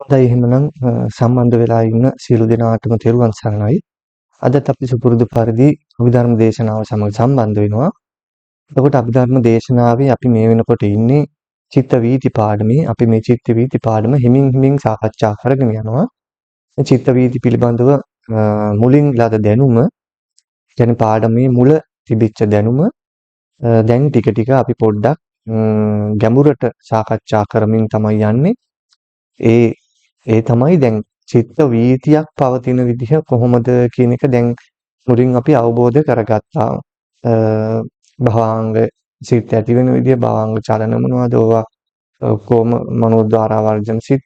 හොඳයි, එහෙමනම් සම්බන්ධ වෙලා ඉන්න සියලු දෙනාටම තෙරුවන් සරණයි. අදත් අපි සුපුරුදු පරිදි අභිධර්ම දේශනාව සමග සම්බන්ධ වෙනවා. එතකොට අභිධර්ම දේශනාවේ අපි මේ වෙනකොට ඉන්නේ චිත්ත වීති පාඩමේ. අපි මේ චිත්ත වීති පාඩම හිමින් හිමින් සාකච්ඡා කරගෙන යනවා. මේ චිත්ත වීති පිළිබඳව මුලින් ලද දැනුම, කියන්නේ පාඩමේ මුල තිබිච්ච දැනුම දැන් ටික ටික අපි පොඩ්ඩක් ගැඹුරට සාකච්ඡා කරමින් තමයි යන්නේ. ඒ ඒ තමයි දැන් චිත්ත වීතියක් පවතින විදිහ කොහොමද කියන එක දැන් මුලින් අපි අවබෝධ කරගත්තා. භවාංග සිත් ඇති වෙන විදිහ, භවාංග චලන මොනවද, ඕවා ඔක්කොම මනෝද්වාරා වර්ජන සිත්,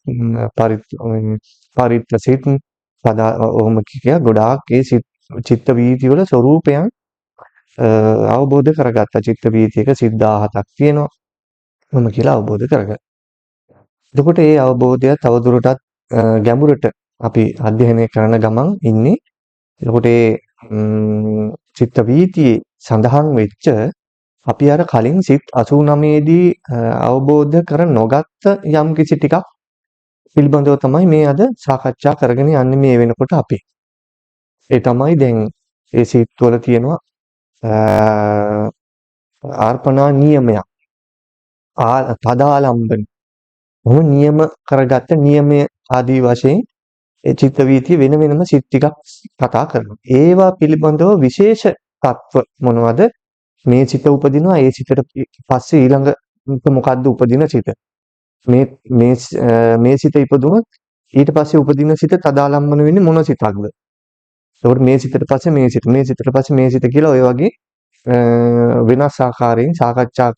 පරිත්ත සිත්, පදා ඔහොම කිය ගොඩාක් ඒ සිත් චිත්ත වීති වල ස්වરૂපයන් අවබෝධ කරගත්තා. චිත්ත වීතියක සිත් 17ක් තියෙනවා මොම කියලා අවබෝධ කරගත්තා. එතකොට ඒ අවබෝධය තවදුරටත් ගැඹුරට අපි අධ්‍යයනය කරන ගමන් ඉන්නේ. එතකොට ඒ චිත්ත වීතියේ සඳහන් වෙච්ච අපි අර කලින් සිත් 89 දී අවබෝධ කර නොගත්ත යම් කිසි ටිකක් පිළිබඳව තමයි මේ අද සාකච්ඡා කරගෙන යන්නේ මේ වෙනකොට අපි. ඒ තමයි දැන් ඒ සිත් වල තියෙනවා අර්පණා නියමයක්. තදාලම්බන. කොහොම නියම කරගත්ත නියමය ආදී වශයෙන් ඒ චිත්ත වීතිය වෙන වෙනම සිත් ටිකක් කතා කරනවා. ඒවා පිළිබඳව විශේෂ තත්ත්ව මොනවද? මේ සිත උපදිනවා, ඒ සිතට පස්සේ ඊළඟ මොකද්ද උපදින සිත? මේ මේ මේ සිත ඉපදුනොත් ඊට පස්සේ උපදින සිත තදාලම්බන වෙන්නේ මොන සිතක්ද? එතකොට මේ සිතට පස්සේ මේ සිත, මේ සිතට පස්සේ මේ සිත කියලා ඔය වගේ වෙනස් ආකාරයෙන් සාකච්ඡා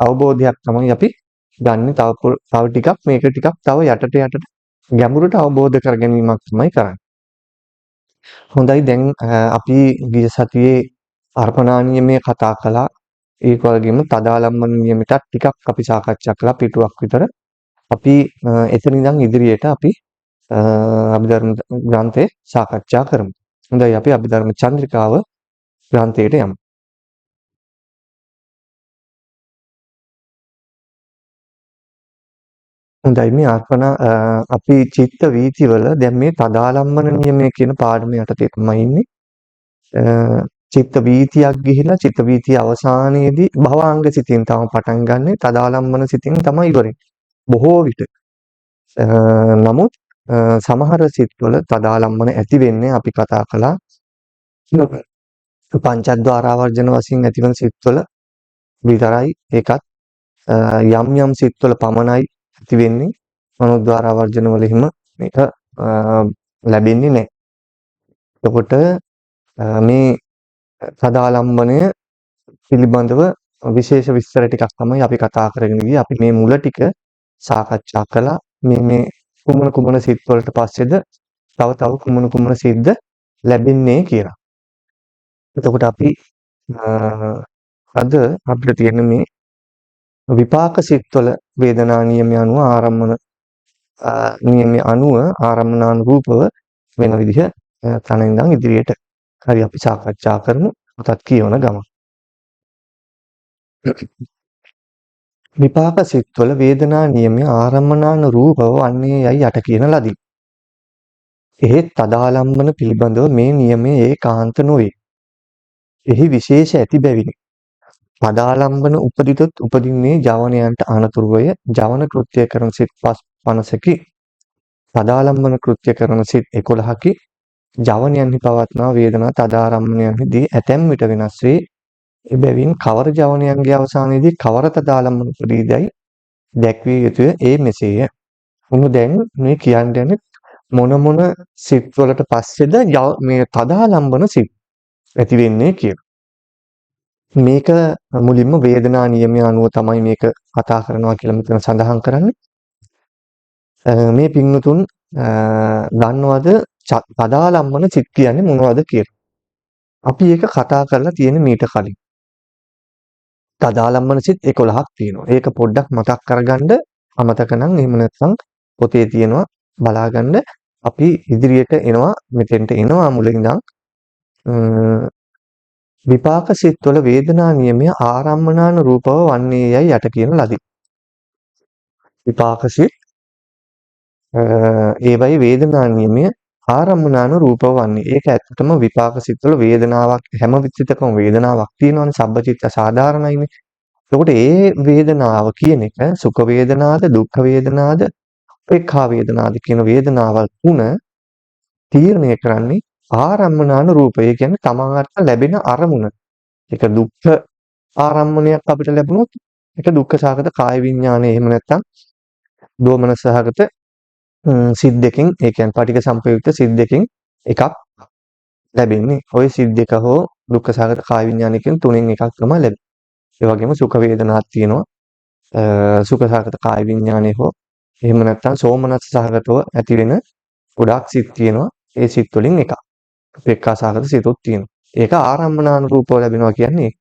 අවබෝධයක් තමයි අපි ගන්න. තව තව ටිකක් මේක ටිකක් තව යටට යටට ගැඹුරට අවබෝධ කර ගැනීමක් තමයි කරන්නේ. හොඳයි, දැන් අපි ගිය සතියේ අර්පණා නියමය කතා කළා. ඒක වගේම තදාලම්බන නියමයටත් ටිකක් අපි සාකච්ඡා කළා, පිටුවක් විතර. අපි එතන ඉඳන් ඉදිරියට අපි අභිධර්ම ග්‍රන්ථය සාකච්ඡා කරමු. හොඳයි, අපි අභිධර්ම චන්ද්‍රිකාව ග්‍රන්ථයට යමු. හොඳයි, මේ අර්පණා අපි චිත්ත වීතිවල දැන් මේ තදාලම්බන නියමය කියන පාඩම යටතේ තමයි ඉන්නේ. චිත්ත වීතියක් ගිහිලා චිත්ත වීතිය අවසානයේදී භවාංග සිතින් තමයි පටන් ගන්නෙ, තදාලම්බන සිතින් තමයි ඉවර වෙන්නේ බොහෝ විට. නමුත් සමහර සිත්වල තදාලම්බන ඇති වෙන්නේ අපි කතා කළා පංචද්වාරාවර්ජන වශයෙන් ඇතිවන සිත්වල විතරයි. ඒකත් යම් යම් සිත්වල පමණයි ඇති වෙන්නේ. මනෝද්වාරාවර්ජන වල එහෙම මේක ලැබෙන්නේ නැහැ. එතකොට මේ තදාලම්බනය පිළිබඳව විශේෂ විස්තර ටිකක් තමයි අපි කතා කරගෙන ගියේ. අපි මේ මුල ටික සාකච්ඡා කළා. මේ මේ කුමන කුමන සිත් වලට පස්සේද තව තව කුමන කුමන සිත්ද ලැබෙන්නේ කියලා. එතකොට අපි අද අපිට තියෙන මේ විපාක සිත්වල වේදනා නියමය අනුව ආරම්මන නියමය අනුව ආරම්මනානුරූපව වෙන විදිහ තන ඉඳන් ඉදිරියට හරි අපි සාකච්ඡා කරමු. පොතත් කියවන ගමන්. විපාක සිත්වල වේදනා නියමය ආරම්මනානුරූපව වන්නේ යයි යට කියන ලදී. එහෙත් තදාලම්බන පිළිබඳව මේ නියමය ඒකාන්ත නොවේ. එහි විශේෂ ඇති බැවිනි. තදාලම්බන උපදිතොත් උපදින්නේ ජවනයන්ට අනතුරුවය. ජවන කෘත්‍ය කරන සිත් 50කි. තදාලම්බන කෘත්‍ය කරන සිත් 11කි. ජවනයන්හි පවත්නා වේදනා තදාරම්මණයන්හිදී ඇතැම් විට වෙනස් වේ. එබැවින් කවර ජවනයන්ගේ අවසානයේදී කවර තදාලම්බන උපදීදයි දැක්විය යුතුය. ඒ මෙසේය. මොන දැන් මේ කියන්න යන්නේ මොන මොන සිත් වලට පස්සේද මේ තදාලම්බන සිත් ඇති වෙන්නේ කියලා. මේක මුලින්ම වේදනා නියමය අනුව තමයි මේක කතා කරනවා කියලා මෙතන සඳහන් කරන්නේ. මේ පින්වතුන් දන්නවද තදාලම්බන සිත් කියන්නේ මොනවද කියලා? අපි ඒක කතා කරලා තියෙන මීට කලින්. තදාලම්බන සිත් 11ක් තියෙනවා. ඒක පොඩ්ඩක් මතක් කරගන්න අමතක නම් එහෙම නැත්නම් පොතේ තියෙනවා බලාගන්න. අපි ඉදිරියට එනවා, මෙතෙන්ට එනවා මුලින් ඉඳන්. විපාක සිත්වල වේදනා නියමය ආරම්මනානුරූපව වන්නේ යයි යට කියන ලදී. විපාක සිත් ඒවයි වේදනා නියමය ආරම්මනානුරූපව වන්නේ. ඒක ඇත්තටම විපාක සිත්වල වේදනාවක් හැම සිතකම වේදනාවක් තියෙනවනේ සබ්බචිත්ත සාධාරණයිනේ. එතකොට ඒ වේදනාව කියන එක සුඛ වේදනාද දුක්ඛ වේදනාද උපේක්ඛා වේදනාද කියන වේදනාවල් තුන තීරණය කරන්නේ ආරම්මනානුරූප. ඒ කියන්නේ තමන් අරට ලැබෙන අරමුණ. ඒක දුක්ඛ ආරම්මණයක් අපිට ලැබුණොත් ඒක දුක්ඛ සහගත කාය විඥානය එහෙම නැත්නම් දෝමනස සහගත සිත් දෙකෙන් ඒ කියන්නේ පටිඝ සම්පයුක්ත සිත් දෙකෙන් එකක් ලැබෙන්නේ. ඔය සිත් දෙක හෝ දුක්ඛ සහගත කාය විඥානය කියන තුනෙන් එකක් තමයි ලැබෙන්නේ. ඒ වගේම සුඛ වේදනාවක් තියෙනවා. සුඛ සහගත කාය විඥානය හෝ එහෙම නැත්නම් සෝමනස්ස සහගතව ඇති වෙන ගොඩාක් සිත් තියෙනවා. ඒ සිත් වලින් එකක්. උපේක්ඛා සහගත සිතුත් තියෙනවා. ඒක ආරම්මනානුරූපව ලැබෙනවා කියන්නේ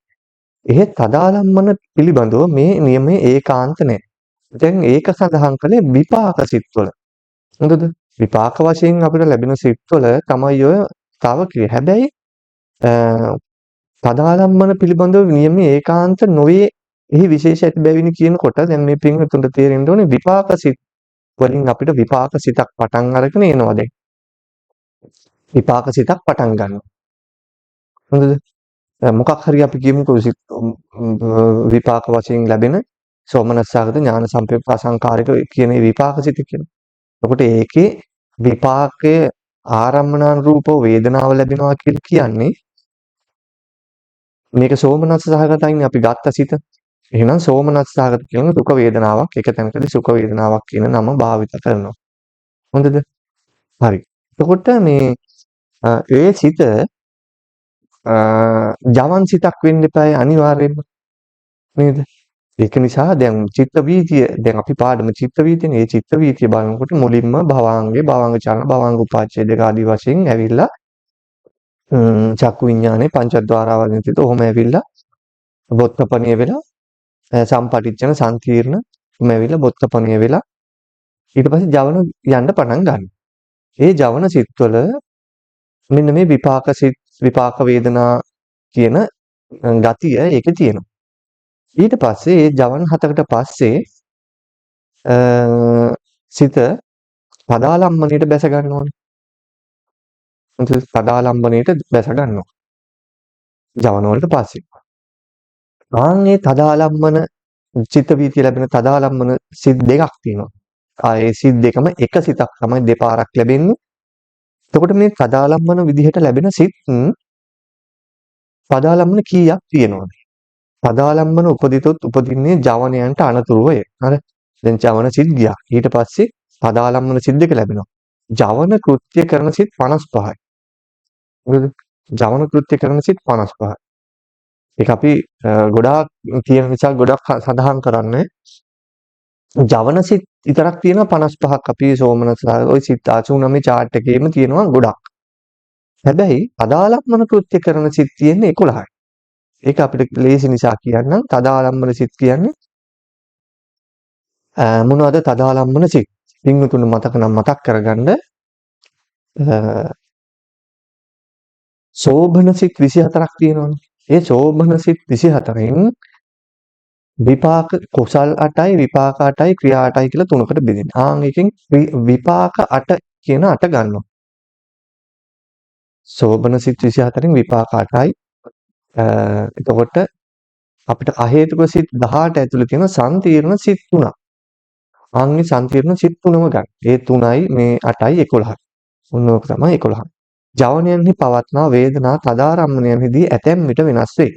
එහෙත් තදාලම්මන පිළිබඳව මේ නියමය ඒකාන්ත නෑ. දැන් ඒක සඳහන් කළේ විපාක සිත්වල. හොඳද? විපාක වශයෙන් අපිට ලැබෙන සිත්වල තමයි ඔය තව කිය. හැබැයි තදාලම්මන පිළිබඳව නියමය ඒකාන්ත නොවේ. එහි විශේෂ ඇති බැවිනි කියනකොට දැන් මේ පින්වතුන්ට තේරෙන්න ඕනේ විපාක සිත් වලින් අපිට විපාක සිතක් පටන් අරගෙන එනවා දැන්. විපාක සිතක් පටන් ගන්නවා. හොඳද? මොකක් හරි අපි කියමුකෝ සිත් විපාක වශයෙන් ලැබෙන සෝමනස්සාගත ඥාන සම්පයුක්ත අසංකාරික කියන මේ විපාක සිත කියලා. එතකොට ඒකේ විපාකයේ ආරම්මනානුරූපව වේදනාව ලැබෙනවා කියලා කියන්නේ මේක සෝමනස්ස සහගතයිනේ අපි ගත්ත සිත. එහෙනම් සෝමනස්ස සහගත කියන දුක වේදනාවක් එක තැනකදී සුඛ වේදනාවක් කියන නම භාවිත කරනවා. හොඳද? හරි. එතකොට මේ ඒ සිත ජවන් සිතක් වෙන්න එපායි අනිවාර්යයෙන්ම නේද? ඒක නිසා දැන් චිත්ත වීතිය දැන් අපි පාඩම චිත්ත වීතියනේ. ඒ චිත්ත වීතිය බලනකොට මුලින්ම භවාංගේ භවංග චලන භවංග උපාච්ඡේදක ආදී වශයෙන් ඇවිල්ලා චක්කු විඥානේ පංචද්වාරාවදින සිත ඔහොම ඇවිල්ලා බොත්තපණිය වෙලා සම්පටිච්ඡන සම්තීර්ණ ඔහොම ඇවිල්ලා බොත්තපණිය වෙලා ඊට පස්සේ ජවන යන්න පටන් ගන්නවා. ඒ ජවන සිත්වල මෙන්න මේ විපාක සිත් විපාක වේදනා කියන ගතිය ඒකේ තියෙනවා. ඊට පස්සේ ඒ ජවන් හතකට පස්සේ සිත පදාලම්බණයට බැස ගන්න ඕනේ. තදාලම්බණයට බැස ගන්නවා. ජවන වලට පස්සේ. ආන් ඒ තදාලම්බන චිත්ත වීතිය ලැබෙන තදාලම්බන සිත් දෙකක් තියෙනවා. ආ ඒ සිත් දෙකම එක සිතක් තමයි දෙපාරක් ලැබෙන්නේ. එතකොට මේ තදාලම්බන විදිහට ලැබෙන සිත් තදාලම්බන කීයක් තියෙනවද? තදාලම්බන උපදිතොත් උපදින්නේ ජවනයන්ට අනතුරුවය. හරි. දැන් ජවන සිත් ගියා. ඊට පස්සේ තදාලම්බන සිත් දෙක ලැබෙනවා. ජවන කෘත්‍ය කරන සිත් 55යි. මොකද ජවන කෘත්‍ය කරන සිත් 55යි. ඒක අපි ගොඩාක් තියෙන නිසා ගොඩක් සඳහන් කරන්නේ ජවන සිත් විතරක් තියෙනවා 55ක් අපි සෝමනස් ඔය සිත් 89 චාට් එකේම තියෙනවා ගොඩක්. හැබැයි තදාලම්බන කෘත්‍ය කරන සිත් තියෙන්නේ 11යි. ඒක අපිට ලේසි නිසා කියන්නම් තදාලම්බන සිත් කියන්නේ මොනවද තදාලම්බන සිත්? පින්වතුන් මතක නම් මතක් කරගන්න සෝභන සිත් 24ක් තියෙනවනේ. ඒ සෝභන සිත් 24න් විපාක කුසල් 8යි විපාක 8යි ක්‍රියා 8යි කියලා තුනකට බෙදෙන්නේ. ආන් එකෙන් විපාක 8 කියන 8 ගන්නවා. සෝභන සිත් 24න් විපාක 8යි. එතකොට අපිට අහේතුක සිත් 18 ඇතුළේ තියෙන සම්තීර්ණ සිත් තුනක්. ආන් මේ සම්තීර්ණ සිත් තුනම ගන්න. ඒ තුනයි මේ 8යි 11යි. ඔන්න ඕක තමයි 11. ජවනයන්හි පවත්නා වේදනා තදාරම්මණයන්හිදී ඇතැම් විට වෙනස් වේ.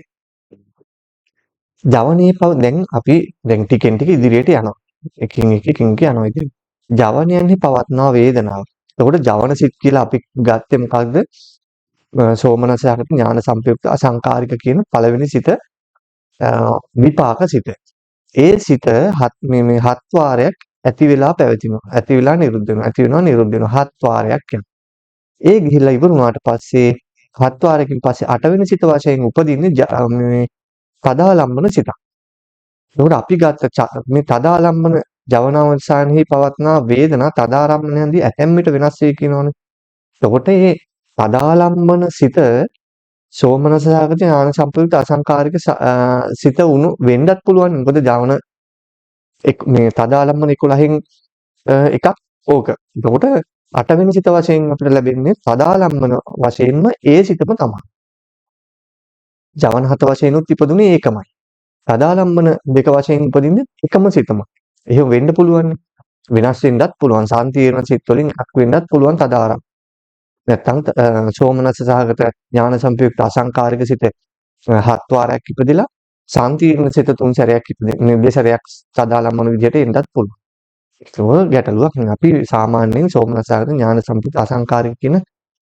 ජවනයේ පව දැන් අපි දැන් ටිකෙන් ටික ඉදිරියට යනවා. එකින් එක එකින් එක යනවා ඉතින්. ජවනයන්හි පවත්නා වේදනාව. එතකොට ජවන සිත් කියලා අපි ගත්තේ මොකක්ද? සෝමනසහගත ඥාන සම්පයුක්ත අසංකාරික කියන පළවෙනි සිත විපාක සිත. ඒ සිත හත් මේ මේ හත් වාරයක් ඇති වෙලා පැවතිනවා. ඇති වෙලා නිරුද්ධ වෙනවා. ඇති වෙනවා නිරුද්ධ වෙනවා. හත් වාරයක් යනවා. ඒ ගිහිල්ලා ඉවර වුණාට පස්සේ හත් වාරයකින් පස්සේ අටවෙනි සිත වශයෙන් උපදින්නේ මේ තදාලම්බන සිතක්. එතකොට අපි ගත්ත මේ තදාලම්බන ජවනාවසානෙහි පවත්නා වේදනා තදාරම්මණයන්දී ඇතැම් විට වෙනස් වෙයි කියනවනේ. එතකොට මේ තදාලම්බන සිත සෝමනසහගත ඥාන සම්ප්‍රයුක්ත අසංකාරික සිත උණු වෙන්නත් පුළුවන්. මොකද ජවන මේ තදාලම්බන 11න් එකක් ඕක. එතකොට අටවෙනි සිත වශයෙන් අපිට ලැබෙන්නේ තදාලම්බන වශයෙන්ම ඒ සිතම තමයි. ජවන හත වශයෙන් උත් ඉපදුනේ ඒකමයි. තදාලම්බන දෙක වශයෙන් උපදින්නේ එකම සිතම. එහෙම වෙන්න පුළුවන්. වෙනස් වෙන්නත් පුළුවන්. සාන්තිර්ණ සිත් වලින් එකක් වෙන්නත් පුළුවන් තදාරම්. නැත්තම් සෝමනස්ස සහගත ඥාන සම්පයුක්ත අසංකාරික සිත හත් වාරයක් ඉපදිලා සාන්තිර්ණ සිත තුන් සැරයක් ඉපදෙන දෙසරයක් තදාලම්බන විදිහට එන්නත් පුළුවන්. ඒක ගැටලුවක් නෙවෙයි. අපි සාමාන්‍යයෙන් සෝමනස්ස සහගත ඥාන සම්පයුක්ත අසංකාරික කියන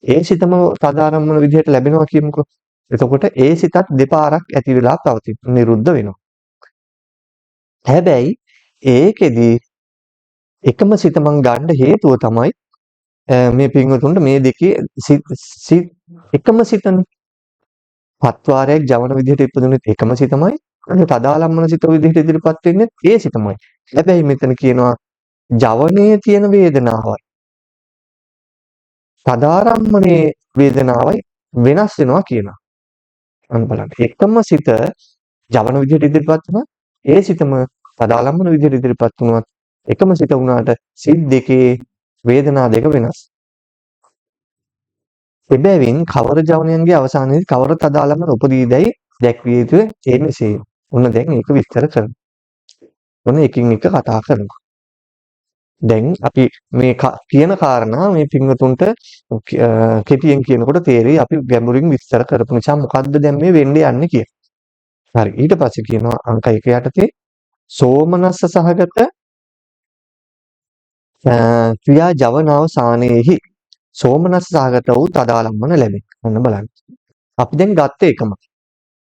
ඒ සිතම තදාරම්මන විදිහට ලැබෙනවා කියමුකෝ. එතකොට ඒ සිතත් දෙපාරක් ඇති වෙලා පවතින නිරුද්ධ වෙනවා. හැබැයි ඒකෙදි එකම සිත මං ගන්න හේතුව තමයි මේ පින්වතුන්ට මේ දෙකේ සිත් එකම සිතනේ. හත් වාරයක් ජවන විදිහට ඉපදුනෙත් එකම සිතමයි. තදාලම්මන සිත විදිහට ඉදිරිපත් වෙන්නේ ඒ සිතමයි. හැබැයි මෙතන කියනවා ජවනයේ තියෙන වේදනාවයි තදාරම්මනේ වේදනාවයි වෙනස් වෙනවා කියනවා. අන්න බලන්න. එකම සිත ජවන විදිහට ඉදිරිපත් වුණා. ඒ සිතම තදාලම්මන විදිහට ඉදිරිපත් වුණත් එකම සිත වුණාට සිත් දෙකේ වේදනා දෙක වෙනස්. එබැවින් කවර ජවනයන්ගේ අවසානයේදී කවර තදාලම්මන උපදීදැයි දැක්විය යුතුය ඒ මෙසේ. ඔන්න දැන් ඒක විස්තර කරමු. ඔන්න එකින් එක කතා කරනවා. දැන් අපි මේ කියන කාරණා මේ පින්වතුන්ට කෙටියෙන් කියනකොට තේරෙයි අපි ගැඹුරින් විස්තර කරපු නිසා මොකද්ද දැන් මේ වෙන්න යන්නේ කියලා. හරි, ඊට පස්සේ කියනවා අංක 1 යටතේ සෝමනස්ස සහගත ක්‍රියා ජවනාවසානයේහි සෝමනස්ස සහගත වූ තදාලම්බන ලැබේ. ඔන්න බලන්න. අපි දැන් ගත්ත එකමයි.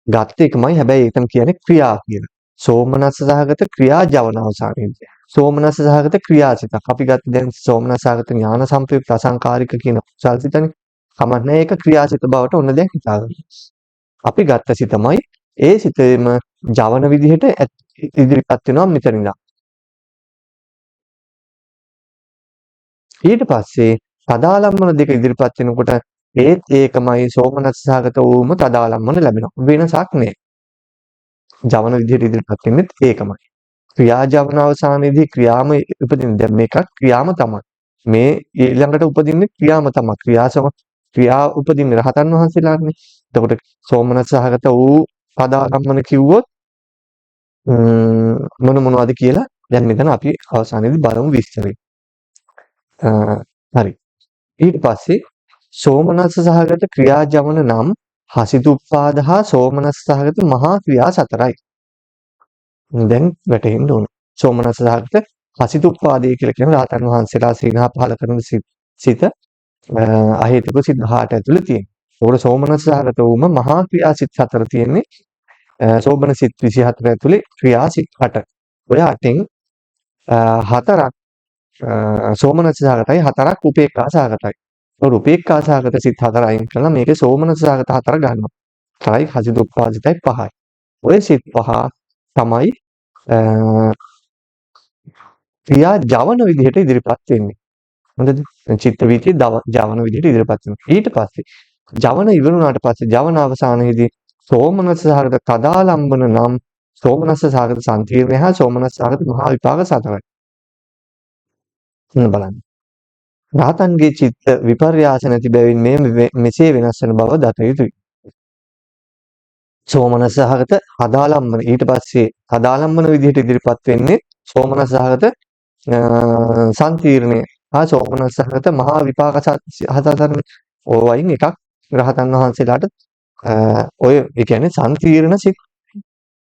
ගත්ත එකමයි, හැබැයි එතන කියන්නේ ක්‍රියා කියලා. සෝමනස්ස සහගත ක්‍රියා ජවනාවසානයේදී. සෝමනස්ස සහගත ක්‍රියාසිතක්. අපි ගත්ත දැන් සෝමනස්ස සහගත ඥාන සම්පයුක්ත අසංකාරික කියන කුසල් සිතනේ. කමක් නැහැ, ඒක ක්‍රියාසිත බවට ඔන්න දැන් හිතාගන්න. අපි ගත්ත සිතමයි ඒ සිතේම ජවන විදිහට ඉදිරිපත් වෙනවා මෙතන ඉඳන්. ඊට පස්සේ තදාලම්බන දෙක ඉදිරිපත් වෙනකොට ඒත් ඒකමයි සෝමනස්ස සහගත වූම තදාලම්බන ලැබෙනවා. වෙනසක් නෑ. ජවන විදිහට ඉදිරිපත් වෙන්නේ ඒකමයි. ක්‍රියා ජවන අවසානයේදී ක්‍රියාම උපදින. දැන් මේකක් ක්‍රියාම තමයි. මේ ඊළඟට උපදින්නේ ක්‍රියාම තමයි. ක්‍රියා උපදින්නේ රහතන් වහන්සේලානේ. එතකොට සෝමනස්ස සහගත වූ තදාලම්බන කිව්වොත් මොන මොනවද කියලා දැන් මෙතන අපි අවසානයේදී බලමු විස්තරය. හරි. ඊට පස්සේ සෝමනස්ස සහගත ක්‍රියා ජවන නම් හසිතුප්පාද හා සෝමනස්ස සහගත මහා ක්‍රියා සතරයි. දැන් වැටහෙන්න ඕන. සෝමනස්ස සහගත හසිතුප්පාදය කියලා කියන රහතන් වහන්සේලා සීනහා පහල කරන සිත අහේතුක සිත් 18 ඇතුළේ තියෙනවා. ඒකට සෝමනස්ස සහගත වූම මහා ක්‍රියා සිත් හතර තියෙන්නේ. සෝබන සිත් 24 ඇතුලේ ක්‍රියා සිත් 8. ඔය 8න් 4ක් සෝමනස්ස සහගතයි, 4ක් උපේක්ඛා සහගතයි. ඔය උපේක්ඛා සහගත සිත් 4 අයින් කරලා මේකේ සෝමනස්ස සහගත 4 ගන්නවා. 4යි හසිතුප්පාදිතයි 5යි. ඔය සිත් පහ තමයි ක්‍රියා ජවන විදිහට ඉදිරිපත් වෙන්නේ. හොඳද? චිත්ත වීතිය ජවන විදිහට ඉදිරිපත් වෙනවා. ඊට පස්සේ ජවන ඉවර වුණාට පස්සේ ජවන අවසානයේදී සෝමනස්ස සහගත තදාලම්බන නම් සෝමනස්ස සහගත සම්තීර්ණය හා සෝමනස්ස සහගත මහා විපාක සතරයි. ඔන්න බලන්න. රහතන්ගේ චිත්ත විපර්යාස නැති බැවින් මේ මෙසේ වෙනස් වෙන බව දත යුතුයි. සෝමනස්ස සහගත තදාලම්බන ඊට පස්සේ තදාලම්බන විදිහට ඉදිරිපත් වෙන්නේ සෝමනස්ස සහගත සම්තීර්ණය හා සෝමනස්ස සහගත මහා විපාක හතරනේ. ඕවයින් එකක් රහතන් වහන්සේලාට ඔය ඒ කියන්නේ සම්තීර්ණ සිත්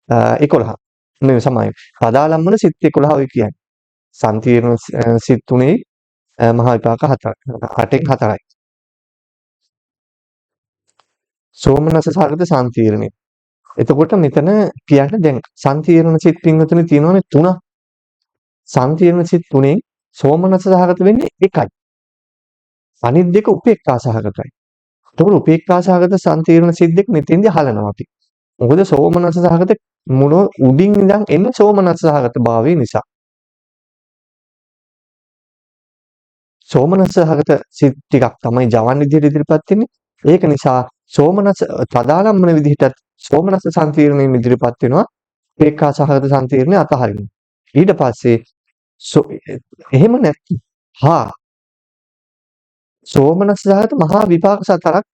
11 මේ සමයි. තදාලම්බන සිත් 11 ඔය කියන්නේ. සම්තීර්ණ සිත් තුනේ මහා විපාක 4 8න් 4යි. සෝමනස්ස සහගත සම්තීර්ණය. එතකොට මෙතන කියන්නේ දැන් සම්තීර්ණ සිත් පින්වතුනි තියෙනවනේ තුනක්. සම්තීර්ණ සිත් තුනෙන් සෝමනස්ස සහගත වෙන්නේ එකයි. අනිත් දෙක උපේක්ඛා සහගතයි. එතකොට උපේක්ඛා සහගත සම්තීර්ණ සිත් දෙක මෙතෙන්දී හලනවා අපි. මොකද සෝමනස්ස සහගත මුල උඩින් ඉඳන් එන්නේ සෝමනස්ස සහගත භාවය නිසා. සෝමනස්ස සහගත සිත් ටිකක් තමයි ජවන් විදිහට ඉදිරිපත් වෙන්නේ. ඒක නිසා සෝමනස්ස තදාලම්බන විදිහටත් සෝමනස්ස සම්තීර්ණයෙන් ඉදිරිපත් වෙනවා. උපේක්ඛා සහගත සම්තීර්ණය අතහරිනවා. ඊට පස්සේ එහෙම නැත්නම් හා සෝමනස්ස සහගත මහා විපාක සතරක්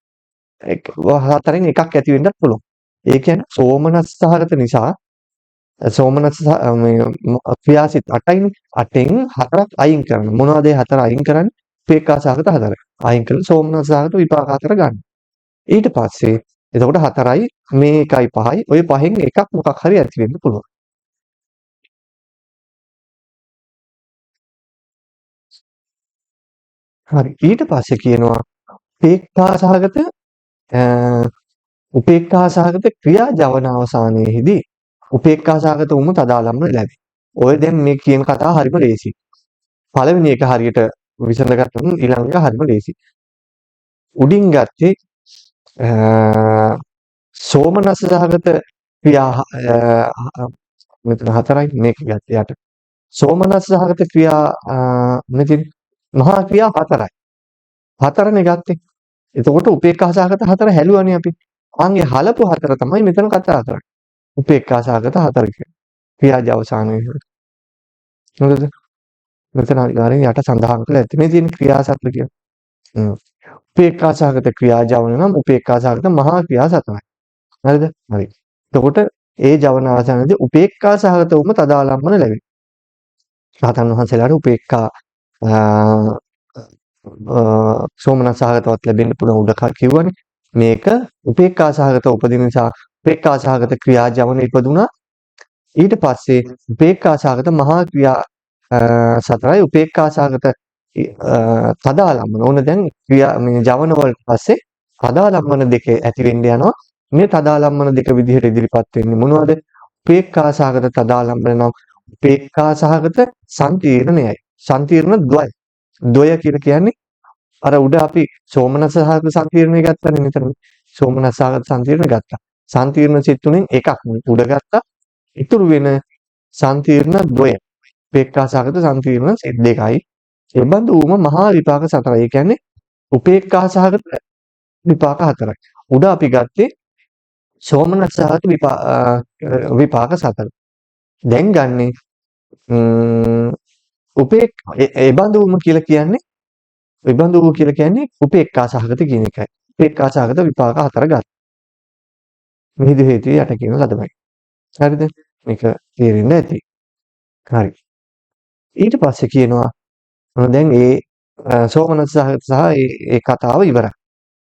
හතරෙන් එකක් ඇති වෙන්නත් පුළුවන්. ඒ කියන්නේ සෝමනස්ස සහගත නිසා සෝමනස්ස මේ ක්‍රියාසිත 8යිනේ 8න් 4ක් අයින් කරන. මොනවද ඒ හතර අයින් කරන්නේ? උපේක්ඛා සහගත හතර. අයින් කරලා සෝමනස්ස සහගත විපාක හතර ගන්න. ඊට පස්සේ එතකොට 4යි මේ 1යි 5යි ඔය පහෙන් එකක් මොකක් හරි ඇති වෙන්න පුළුවන්. හරි. ඊට පස්සේ කියනවා උපේක්ඛා සහගත උපේක්ඛා සහගත ක්‍රියා ජවන අවසානයේදී උපේක්ඛා සහගත වුම තදාලම්බන ලැබේ. ඔය දැන් මේ කියන කතාව හරිම ලේසි. පළවෙනි එක හරියට විසඳගත්තොත් ඊළඟ එක හරිම ලේසි. උඩින් ගත්තේ සෝමනස්ස සහගත ක්‍රියා මෙතන හතරයි මේක ගත්තේ යට. සෝමනස්ස සහගත ක්‍රියා මෙතන මහා ක්‍රියා හතරයි. හතරනේ ගත්තේ. එතකොට උපේක්ඛා සහගත හතර හැලුවානේ අපි. ආන්ගේ හලපු හතර තමයි මෙතන කතා කරන්නේ. උපේක්ඛා සහගත හතර කියන්නේ. ක්‍රියාජ අවසානයේ. හරිද? මෙතන අනිවාර්යෙන් යට සඳහන් කරලා ඇති. මේ තියෙන ක්‍රියා සතර කියලා. උපේක්ඛා සහගත ක්‍රියා ජවන නම් උපේක්ඛා සහගත මහා ක්‍රියා සතරයි. හරිද? හරි. එතකොට ඒ ජවන අවසානයේදී උපේක්ඛා සහගත වුම තදාලම්බන ලැබේ. රහතන් වහන්සේලාට උපේක්ඛා සෝමනස්ස සහගතවත් ලැබෙන්න පුළුවන් උඩ කිව්වනේ. මේක උපේක්ඛා සහගත උපදින නිසා උපේක්ඛා සහගත ක්‍රියා ජවන ඉපදුනා. ඊට පස්සේ උපේක්ඛා සහගත මහා ක්‍රියා සතරයි උපේක්ඛා සහගත තදාලම්බන. ඕන දැන් ක්‍රියා මේ ජවන වලට පස්සේ තදාලම්බන දෙක ඇති වෙන්න යනවා. මේ තදාලම්බන දෙක විදිහට ඉදිරිපත් වෙන්නේ මොනවද? උපේක්ඛා සහගත තදාලම්බන නම් උපේක්ඛා සහගත සංකීර්ණයයි. සංකීර්ණ ද්වය. ද්වය කියලා කියන්නේ අර උඩ අපි සෝමනස්ස සහගත සංකීර්ණය ගත්තානේ මෙතන. සෝමනස්ස සහගත සංකීර්ණ ගත්තා. සංකීර්ණ සිත් තුනෙන් එකක් උඩ ගත්තා. ඉතුරු වෙන සංකීර්ණ ද්වය. උපේක්ඛා සහගත සංකීර්ණ සිත් දෙකයි. ඒ බඳු වුම මහා විපාක සතරයි. ඒ කියන්නේ උපේක්ඛා සහගත විපාක හතරයි. උඩ අපි ගත්තේ සෝමනස්ස සහගත විපාක සතර. දැන් ගන්නේ උපේක් ඒ බඳු වුම කියලා කියන්නේ ඒ බඳු වූ කියලා කියන්නේ උපේක්ඛා සහගත කියන එකයි. උපේක්ඛා සහගත විපාක හතර ගන්න. මිහිඳු හේතුව යට කියන ලදමයි. හරිද? මේක තේරෙන්න ඇති. හරි. ඊට පස්සේ කියනවා ඔන්න දැන් ඒ සෝමනස්ස සහගත සහ ඒ ඒ කතාව ඉවරයි.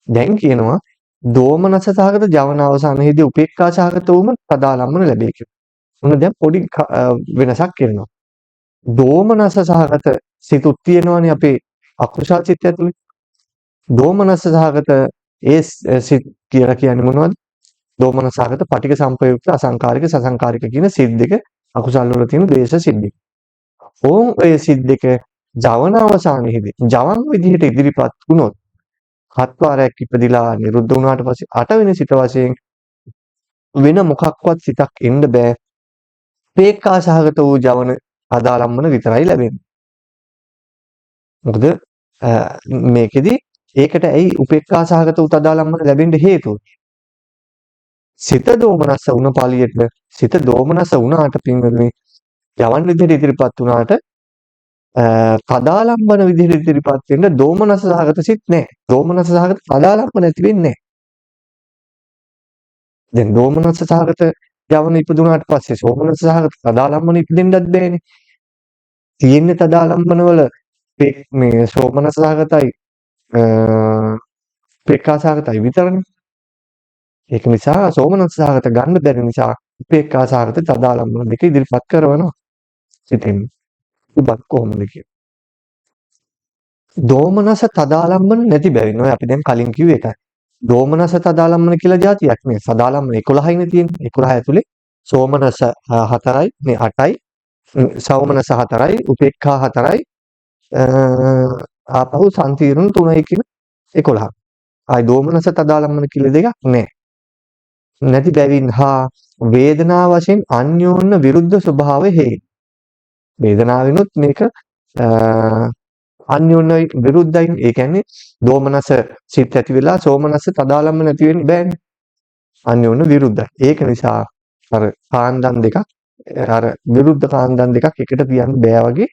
දැන් කියනවා දෝමනස්ස සහගත ජවන අවසානයේදී උපේක්ඛා සහගත වූම තදාලම්බන ලැබේ කියලා. ඔන්න දැන් පොඩි වෙනසක් එනවා. දෝමනස්ස සහගත සිතුත් තියෙනවනේ අපේ අකුසල් සිත් ඇතුලේ. දෝමනස්ස සහගත ඒ සිත් කියලා කියන්නේ මොනවද? දෝමනස්ස සහගත පටිඝ සම්පයුක්ත අසංකාරික සසංකාරික කියන සිත් දෙක අකුසල් වල තියෙන ද්වේෂ සිත් දෙක. ඕන් ඔය සිත් දෙක ජවන අවසානයේදී ජවන් විදිහට ඉදිරිපත් වුණොත් හත් වාරයක් ඉපදිලා නිරුද්ධ වුණාට පස්සේ අටවෙනි සිත වශයෙන් වෙන මොකක්වත් සිතක් එන්න බෑ. උපේක්ඛා සහගත වූ ජවන අදාලම්බන විතරයි ලැබෙන්නේ. මොකද මේකෙදි ඒකට ඇයි උපේක්ඛා සහගත වූ තදාලම්බන ලැබෙන්න හේතුව? සිත දෝමනස්ස වුණ පළියට සිත දෝමනස්ස වුණාට පින්වතුනි ජවන් විදිහට ඉදිරිපත් වුණාට තදාලම්බන විදිහට ඉදිරිපත් වෙන්න දෝමනස්ස සහගත සිත් නෑ. දෝමනස්ස සහගත තදාලම්බන ඇති වෙන්නේ නෑ. දැන් දෝමනස්ස සහගත ජවන ඉපදුනාට පස්සේ සෝමනස්ස සහගත තදාලම්බන ඉපදෙන්නත් බෑනේ. තියෙන්නේ තදාලම්බන වල මේ සෝමනස්ස සහගතයි උපේක්ඛා සහගතයි විතරනේ. ඒක නිසා සෝමනස්ස සහගත ගන්න බැරි නිසා උපේක්ඛා සහගත තදාලම්බන දෙක ඉදිරිපත් කරනවා. සිතින්. ඉබත් කොහොමද කියලා. දෝමනස තදාලම්බන නැති බැවින් ඔය අපි දැන් කලින් කිව්ව එකයි. දෝමනස තදාලම්බන කියලා જાතියක් නේ. සදාලම්බන 11යිනේ තියෙන්නේ. 11 ඇතුලේ සෝමනස 4යි මේ 8යි සෞමනස 4යි උපේක්ඛා 4යි ආපහු සංතීර්ණ 3යි කියන 11. ආයි දෝමනස තදාලම්බන කියලා දෙකක් නෑ. නැති බැවින් හා වේදනා වශයෙන් අන්‍යෝන්‍ය විරුද්ධ ස්වභාවය හේයි. වේදනාවෙනුත් මේක අන්‍යෝන්‍ය විරුද්ධයි. ඒ කියන්නේ දෝමනස සිත් ඇති වෙලා සෝමනස තදාලම්බන නැති වෙන්න බෑනේ. අන්‍යෝන්‍ය විරුද්ධයි. ඒක නිසා අර කාන්දම් දෙකක් අර විරුද්ධ කාන්දම් දෙකක් එකට තියන්න බෑ වගේ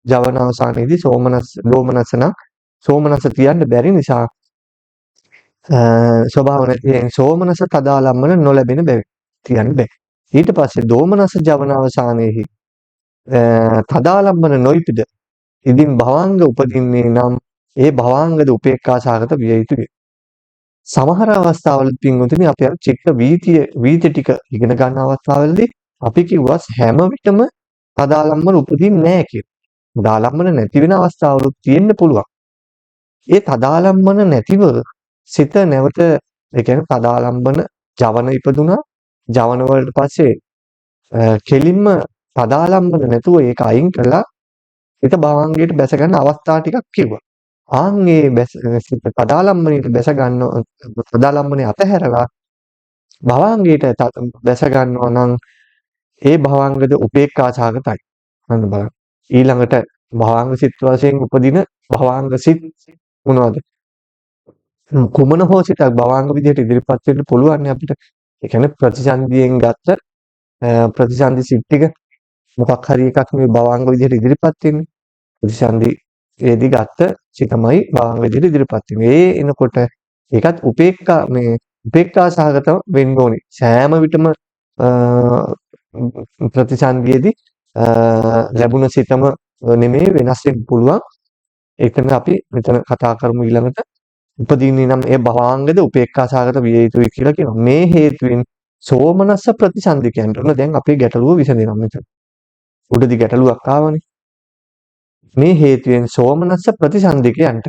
ජවන අවසානයේදී සෝමනස් දෝමනස නම් සෝමනස තියන්න බැරි නිසා ස්වභාව නැති සෝමනස තදාලම්බන නොලැබෙන බැවි තියන්න බෑ. ඊට පස්සේ දෝමනස ජවන අවසානයේහි තදාලම්බන නොයිපිද ඉදින් භවංග උපදින්නේ නම් ඒ භවංගද උපේක්ඛා සහගත විය යුතුය. සමහර අවස්ථාවල පින්වතුනි අපි අර චිත්ත වීතිය වීති ටික ඉගෙන ගන්න අවස්ථාවලදී අපි කිව්වා හැම විටම තදාලම්බන උපදින්නේ නැහැ කියලා. තදාලම්බන නැති වෙන අවස්ථාවලුත් තියෙන්න පුළුවන්. ඒ තදාලම්බන නැතිව සිත නැවත ඒ කියන්නේ තදාලම්බන ජවන ඉපදුනා ජවන වලට පස්සේ කෙලින්ම තදාලම්බන නැතුව ඒක අයින් කරලා හිත භවංගයට බැස ගන්න අවස්ථා ටිකක් කිව්වා. ආන් ඒ බැස සිත තදාලම්බනයට බැස ගන්න තදාලම්බනේ අතහැරලා භවංගයට බැස ගන්නවා නම් ඒ භවංගද උපේක්ඛා සහගතයි. අන්න බලන්න. ඊළඟට භවංග සිත් වශයෙන් උපදින භවංග සිත් මොනවද? කුමන හෝ සිතක් භවංග විදිහට ඉදිරිපත් වෙන්න පුළුවන් අපිට. ඒ කියන්නේ ප්‍රතිසන්දියෙන් ගත්ත ප්‍රතිසන්දි සිත් ටික මොකක් හරි එකක් මේ භවංග විදිහට ඉදිරිපත් වෙන්නේ. ප්‍රතිසන්දි ඒදි ගත්ත සිතමයි භවංග විදිහට ඉදිරිපත් වෙන්නේ. ඒ එනකොට ඒකත් උපේක්ඛා මේ උපේක්ඛා සහගත වෙන්න ඕනේ. සෑම විටම ප්‍රතිසන්දියේදී ලැබුණ සිතම නෙමෙයි වෙනස් වෙන්න පුළුවන්. ඒකන අපි මෙතන කතා කරමු ඊළඟට. උපදින්නේ නම් ඒ භවාංගද උපේක්ඛා සහගත විය යුතුයි කියලා කියනවා. මේ හේතුවෙන් සෝමනස්ස ප්‍රතිසන්දිකයන්ට උන දැන් අපේ ගැටලුව විසඳෙනවා මෙතන. උඩදි ගැටලුවක් ආවනේ. මේ හේතුවෙන් සෝමනස්ස ප්‍රතිසන්දිකයන්ට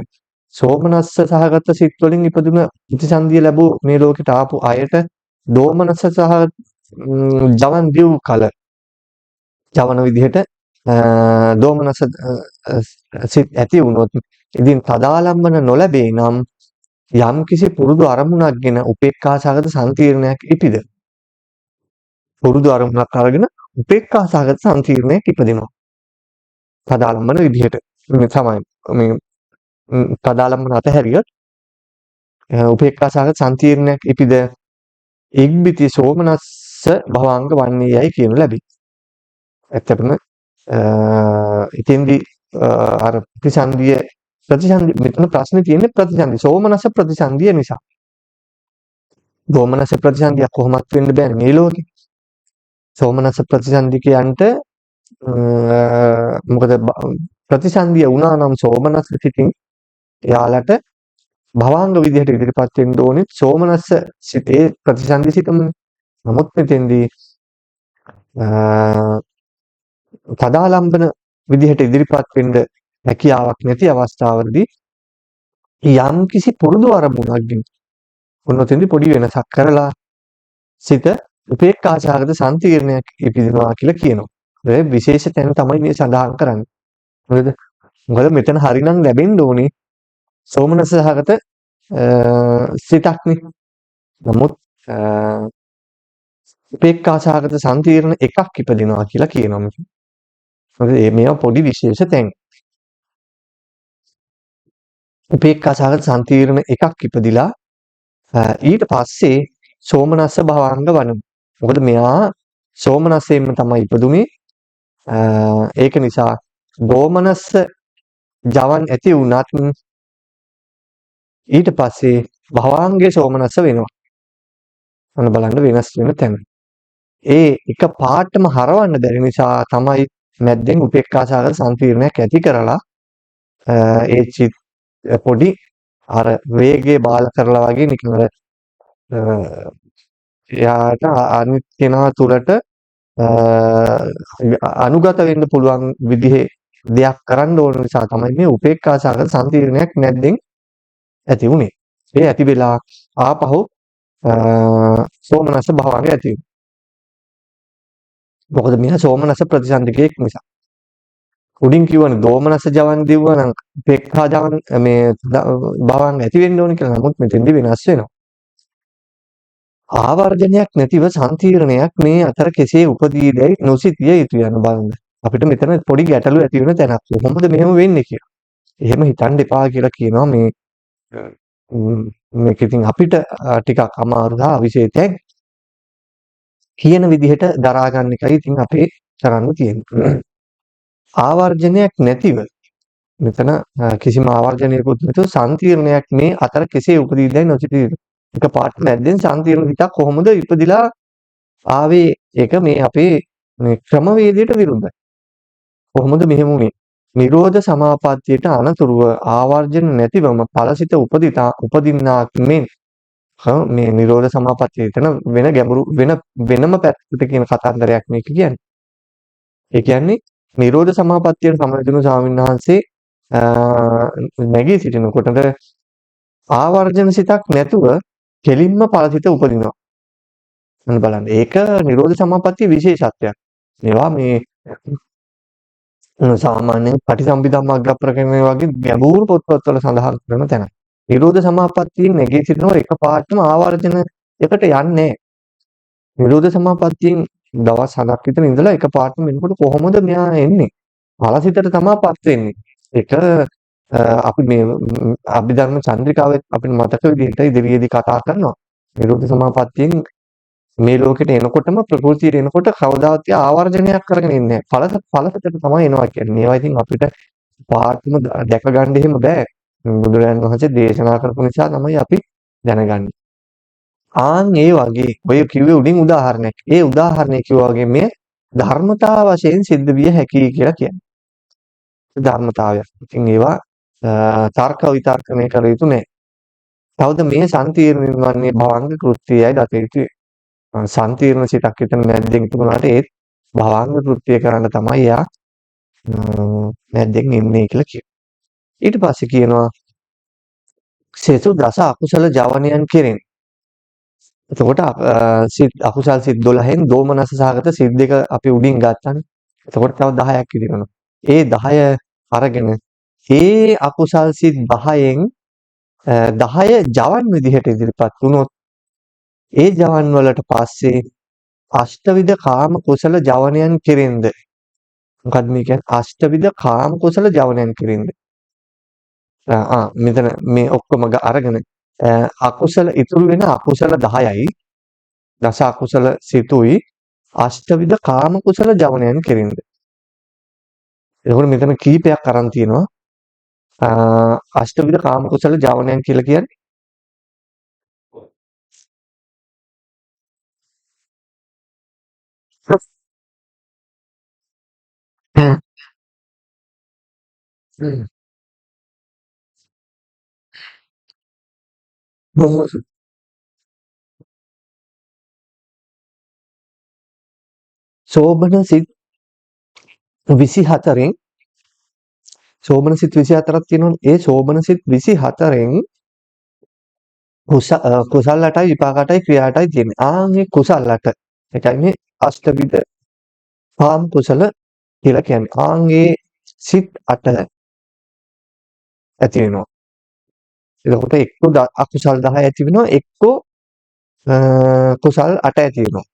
සෝමනස්ස සහගත සිත් වලින් ඉපදුන ප්‍රතිසන්දිය ලැබූ මේ ලෝකෙට ආපු අයට දෝමනස්ස සහ ජවන් දිව් කල ජවන විදිහට දෝමනස්ස සිත් ඇති වුණොත් ඉතින් තදාලම්බන නොලැබේ නම් යම්කිසි පුරුදු අරමුණක් ගෙන උපේක්ඛා සහගත සංකීර්ණයක් ඉපිද පුරුදු අරමුණක් අරගෙන උපේක්ඛා සහගත සංකීර්ණයක් ඉපදිනවා. තදාලම්බන විදිහට මේ තමයි මේ තදාලම්බන අතහැරියොත් උපේක්ඛා සහගත සංකීර්ණයක් ඉපිද ඉක්බිති සෝමනස්ස භවංග වන්නේ යයි කියනු ලැබේ. ඇත්තටම ඉතින්දි අර ප්‍රතිසන්දිය ප්‍රතිසන්දි මෙතන ප්‍රශ්නේ තියෙන්නේ ප්‍රතිසන්දි සෝමනස්ස ප්‍රතිසන්දිය නිසා. දෝමනස්ස ප්‍රතිසන්දියක් කොහොමත් වෙන්න බෑනේ මේ ලෝකේ. සෝමනස්ස ප්‍රතිසන්දිකයන්ට මොකද ප්‍රතිසන්දිය වුණා නම් සෝමනස්ස සිතින් එයාලට භවාංග විදිහට ඉදිරිපත් වෙන්න ඕනේ සෝමනස්ස සිතේ ප්‍රතිසන්දි සිතමනේ. නමුත් මෙතෙන්දී තදාලම්බන විදිහට ඉදිරිපත් වෙන්න හැකියාවක් නැති අවස්ථාවලදී යම් කිසි පුරුදු අරමුණක් ඔන්න ඔතෙන්දී පොඩි වෙනසක් කරලා සිත උපේක්ඛා සහගත සංතීර්ණයක් ඉපදිනවා කියලා කියනවා. ඒ විශේෂ තැන තමයි මේ සඳහන් කරන්නේ. මොකද මොකද මෙතන හරිනම් ලැබෙන්න ඕනේ සෝමනස්ස සහගත සිතක්නේ. නමුත් උපේක්ඛා සහගත සංතීර්ණ එකක් ඉපදිනවා කියලා කියනවා මෙතන. මොකද මේවා පොඩි විශේෂ තැන්. උපේක්ඛා සහගත සංතීර්ණ එකක් ඉපදිලා ඊට පස්සේ සෝමනස්ස භවංග වනමු. මොකද මෙයා සෝමනස්සයෙන්ම තමයි ඉපදුනේ. ඒක නිසා දෝමනස්ස ජවන් ඇති වුණත් ඊට පස්සේ භවංගේ සෝමනස්ස වෙනවා. අන්න බලන්න වෙනස් වෙන තැන. ඒ එක පාටම හරවන්න බැරි නිසා තමයි මැද්දෙන් උපේක්ඛා සහගත සංකීර්ණයක් ඇති කරලා ඒ චිත් පොඩි අර වේගය බාල කරලා වගේ නිකන් අර එයාට අනිත් කෙනා තුලට අනුගත වෙන්න පුළුවන් විදිහේ දෙයක් කරන්න ඕන නිසා තමයි මේ උපේක්ඛා සහගත සංකීර්ණයක් නැද්දෙන් ඇති වුනේ. ඒ ඇති වෙලා ආපහු සෝමනස්ස භවංග ඇති වෙනවා. මොකද මෙයා සෝමනස්ස ප්‍රතිසන්දිකයෙක් නිසා. උඩින් කිව්වනේ දෝමනස්ස ජවන් දිව්වා නම් උපේක්ඛා ජවන් මේ භවංග ඇති වෙන්න ඕන කියලා. නමුත් මෙතෙන්දි වෙනස් වෙනවා. ආවර්ජනයක් නැතිව සංතීර්ණයක් මේ අතර කෙසේ උපදීදැයි නොසිතිය යුතු යන බලන්න. අපිට මෙතන පොඩි ගැටලු ඇති වෙන තැනක්. කොහොමද මෙහෙම වෙන්නේ කියලා. එහෙම හිතන්න එපා කියලා කියනවා මේ මේක ඉතින් අපිට ටිකක් අමාරු සහ අවිශේෂයෙන් කියන විදිහට දරා ගන්න එකයි ඉතින් අපේ කරන්න තියෙන්නේ. ආවර්ජනයක් නැතිව මෙතන කිසිම ආවර්ජනයකුත් නැතුව සංකීර්ණයක් මේ අතර කෙසේ උපදීදයි නොසිතීද. එක පාට මැද්දෙන් සංකීර්ණ හිතක් කොහොමද ඉපදිලා ආවේ? ඒක මේ අපේ මේ ක්‍රමවේදයට විරුද්ධයි. කොහොමද මෙහෙම වුනේ? නිරෝධ සමාපත්තියට අනතුරුව ආවර්ජන නැතිවම ඵලසිත උපදින්නාක් මෙන් මේ නිරෝධ සමාපත්තිය එතන වෙන ගැඹුරු වෙන වෙනම පැත්තකට කියන කතන්දරයක් මේක කියන්නේ. ඒ කියන්නේ නිරෝධ සමාපත්තියට සමවැදුණු ස්වාමීන් වහන්සේ නැගී සිටිනකොට ආවර්ජන සිතක් නැතුව කෙලින්ම ඵලසිත උපදිනවා. අන්න බලන්න. ඒක නිරෝධ සමාපත්තියේ විශේෂත්වයක්. මේවා මේ සාමාන්‍යයෙන් පටිසම්භිදා මග්ග ප්‍රකරණය වගේ ගැඹුරු පොත්පත්වල සඳහන් කරන තැන. නිරෝධ සමාපත්තියෙන් නැගී සිටිනකොට එකපාරටම ආවර්ජන එකට යන්නේ නැහැ. නිරෝධ සමාපත්තියෙන් දවස් 7ක් විතර ඉඳලා එකපාරටම එනකොට කොහොමද මෙයා එන්නේ? ඵලසිතට තමයිපත් වෙන්නේ. ඒක අපි මේ අභිධර්ම චන්ද්‍රිකාවෙත් අපිට මතක විදිහට ඉදිරියේදී කතා කරනවා. නිරෝධ සමාපත්තියෙන් මේ ලෝකෙට එනකොටම ප්‍රകൃතියට එනකොට කවදාවත් ආවර්ජනයක් කරගෙන ඉන්නේ නැහැ. ඵලසිතට තමයි එනවා කියන්නේ. මේවා ඉතින් අපිට පාටම දැක ගන්න එහෙම බෑ. බුදුරජාණන් වහන්සේ දේශනා කරපු නිසා තමයි අපි දැනගන්නේ. ආන් ඒ වගේ ඔය කිව්වේ උඩින් උදාහරණයක්. ඒ උදාහරණය කිව්වා වගේ මේ ධර්මතාව වශයෙන් සිද්ධ විය හැකියි කියලා කියන්නේ. ධර්මතාවයක්. ඉතින් ඒවා තර්ක විතර්කණය කර යුතු නෑ. තවද මේ සම්තීර්ණ වන්නේ භවංග කෘත්‍යයයි දත යුතුය. සම්තීර්ණ සිතක් විතර මැද්දෙන් තිබුණාට ඒත් භවංග කෘත්‍ය කරන්න තමයි එයා මැද්දෙන් එන්නේ කියලා කියනවා. ඊට පස්සේ කියනවා සෙසු දස අකුසල ජවනයන් කෙරෙන්. එතකොට සිත් අකුසල් සිත් 12න් දෝමනස සහගත සිත් දෙක අපි උඩින් ගත්තානේ. එතකොට තව 10ක් ඉතිරි වෙනවා. ඒ 10 අරගෙන ඒ අකුසල් සිත් 10න් 10 ජවන් විදිහට ඉදිරිපත් වුණොත් ඒ ජවන් වලට පස්සේ අෂ්ටවිධ කාම කුසල ජවනයන් කෙරෙන්ද? මොකද්ද මේ කියන්නේ? අෂ්ටවිධ කාම කුසල ජවනයන් කෙරෙන්ද? මෙතන මේ ඔක්කොම අරගෙන අකුසල ඉතුරු වෙන අකුසල 10යි දස අකුසල සිතුයි අෂ්ටවිධ කාම කුසල ජවනයන් කෙරෙන්ද? එතකොට මෙතන කීපයක් අරන් තියෙනවා. අෂ්ටවිධ කාම කුසල ජවනයන් කියලා කියන්නේ සෝබන සිත් 24න් සෝබන සිත් 24ක් තියෙනවනේ. ඒ සෝබන සිත් 24න් කුසල් 8යි විපාක 8යි ක්‍රියා 8යි තියෙන්නේ. ආන් ඒ කුසල් 8. ඒ කියන්නේ අෂ්ටවිධ කාම කුසල කියලා කියන්නේ. ආන් ඒ සිත් 8 ඇති වෙනවා. එතකොට එක්ක අකුසල් 10 ඇති වෙනවා, එක්ක කුසල් 8 ඇති වෙනවා.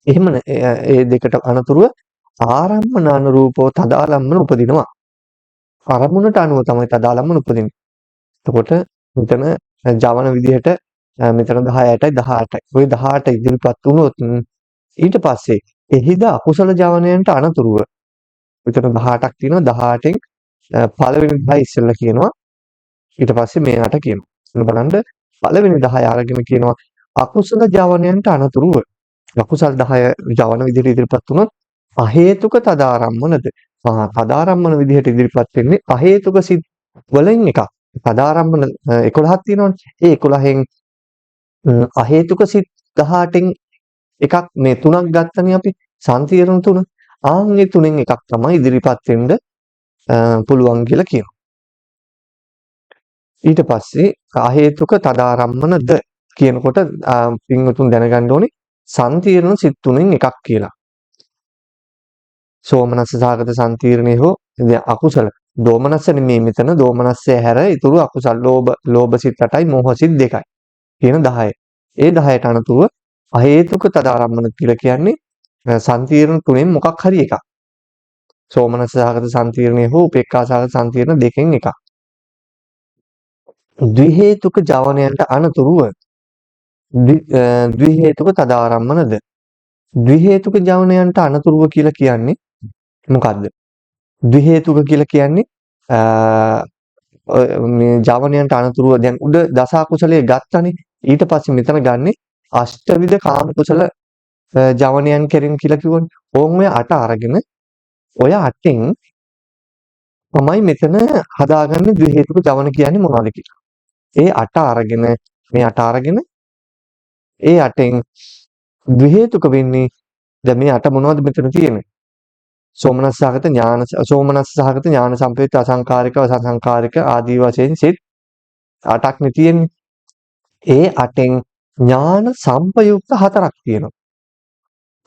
එහෙම ඒ දෙකට අනතුරුව ආරම්මන අනුරූපව තදාලම්මන උපදිනවා. අරමුණට අනුව තමයි තදාලම්මන උපදින්නේ. එතකොට මෙතන ජවන විදිහට මෙතන 10 8යි 18යි. ඔය 18 ඉදිරිපත් වුණොත් ඊට පස්සේ එහිද අකුසල ජවනයන්ට අනතුරුව මෙතන 18ක් තියෙනවා. 18න් පළවෙනි 10 ඉස්සෙල්ලා කියනවා. ඊට පස්සේ මේ 8 කියනවා. එන්න බලන්න පළවෙනි 10 අරගෙන කියනවා අකුසල ජවනයන්ට අනතුරුව අකුසල් 10 ජවන විදිහට ඉදිරිපත් වුණොත් අහේතුක තදාරම්මනද? තදාරම්මන විදිහට ඉදිරිපත් වෙන්නේ අහේතුක සිත් වලින් එකක්. තදාරම්මන 11ක් තියෙනවනේ. ඒ 11න් අහේතුක සිත් 18න් එකක් මේ තුනක් ගත්තනේ අපි සංතීර්ණ තුන. ආන් ඒ තුනෙන් එකක් තමයි ඉදිරිපත් වෙන්න පුළුවන් කියලා කියනවා. ඊට පස්සේ අහේතුක තදාරම්මනද කියනකොට පින්වතුන් දැනගන්න ඕනේ සංතීර්ණ සිත් තුනෙන් එකක් කියලා. සෝමනස්ස සහගත සංතීර්ණය හෝ අකුසල දෝමනස්ස නෙමෙයි මෙතන දෝමනස්සය හැර ඉතුරු අකුසල ලෝභ සිත් 8යි මෝහ සිත් 2යි කියන 10. ඒ 10ට අනතුරුව අහේතුක තදාරම්මන කියලා කියන්නේ සංතීර්ණ තුනෙන් මොකක් හරි එකක්. සෝමනස්ස සහගත සංතීර්ණය හෝ උපේක්ඛා සහගත සංතීර්ණ දෙකෙන් එකක්. ද්වි හේතුක ජවනයන්ට අනතුරුව ද්වි හේතුක තදාරම්මනද? ද්වි හේතුක ජවනයන්ට අනතුරුව කියලා කියන්නේ මොකද්ද? ද්වි හේතුක කියලා කියන්නේ මේ ජවනයන්ට අනතුරුව දැන් උඩ දස අකුසලයේ ගත්තනේ. ඊට පස්සේ මෙතන ගන්නෙ අෂ්ටවිධ කාම කුසල ජවනයන් කෙරෙන් කියලා කිව්වනේ. ඕන් ඔය අට අරගෙන ඔය අටෙන් තමයි මෙතන හදාගන්නේ ද්වි හේතුක ජවන කියන්නේ මොනවද කියලා. ඒ අට අරගෙන මේ අට අරගෙන ඒ අටෙන් ද්වි හේතුක වෙන්නේ දැන් මේ අට මොනවද මෙතන තියෙන්නේ? සෝමනස්ස සහගත ඥාන, සෝමනස්ස සහගත ඥාන සම්පයුක්ත අසංකාරික අසංකාරික ආදී වශයෙන් සිත් අටක් නේ තියෙන්නේ. ඒ අටෙන් ඥාන සම්පයුක්ත හතරක් තියෙනවා.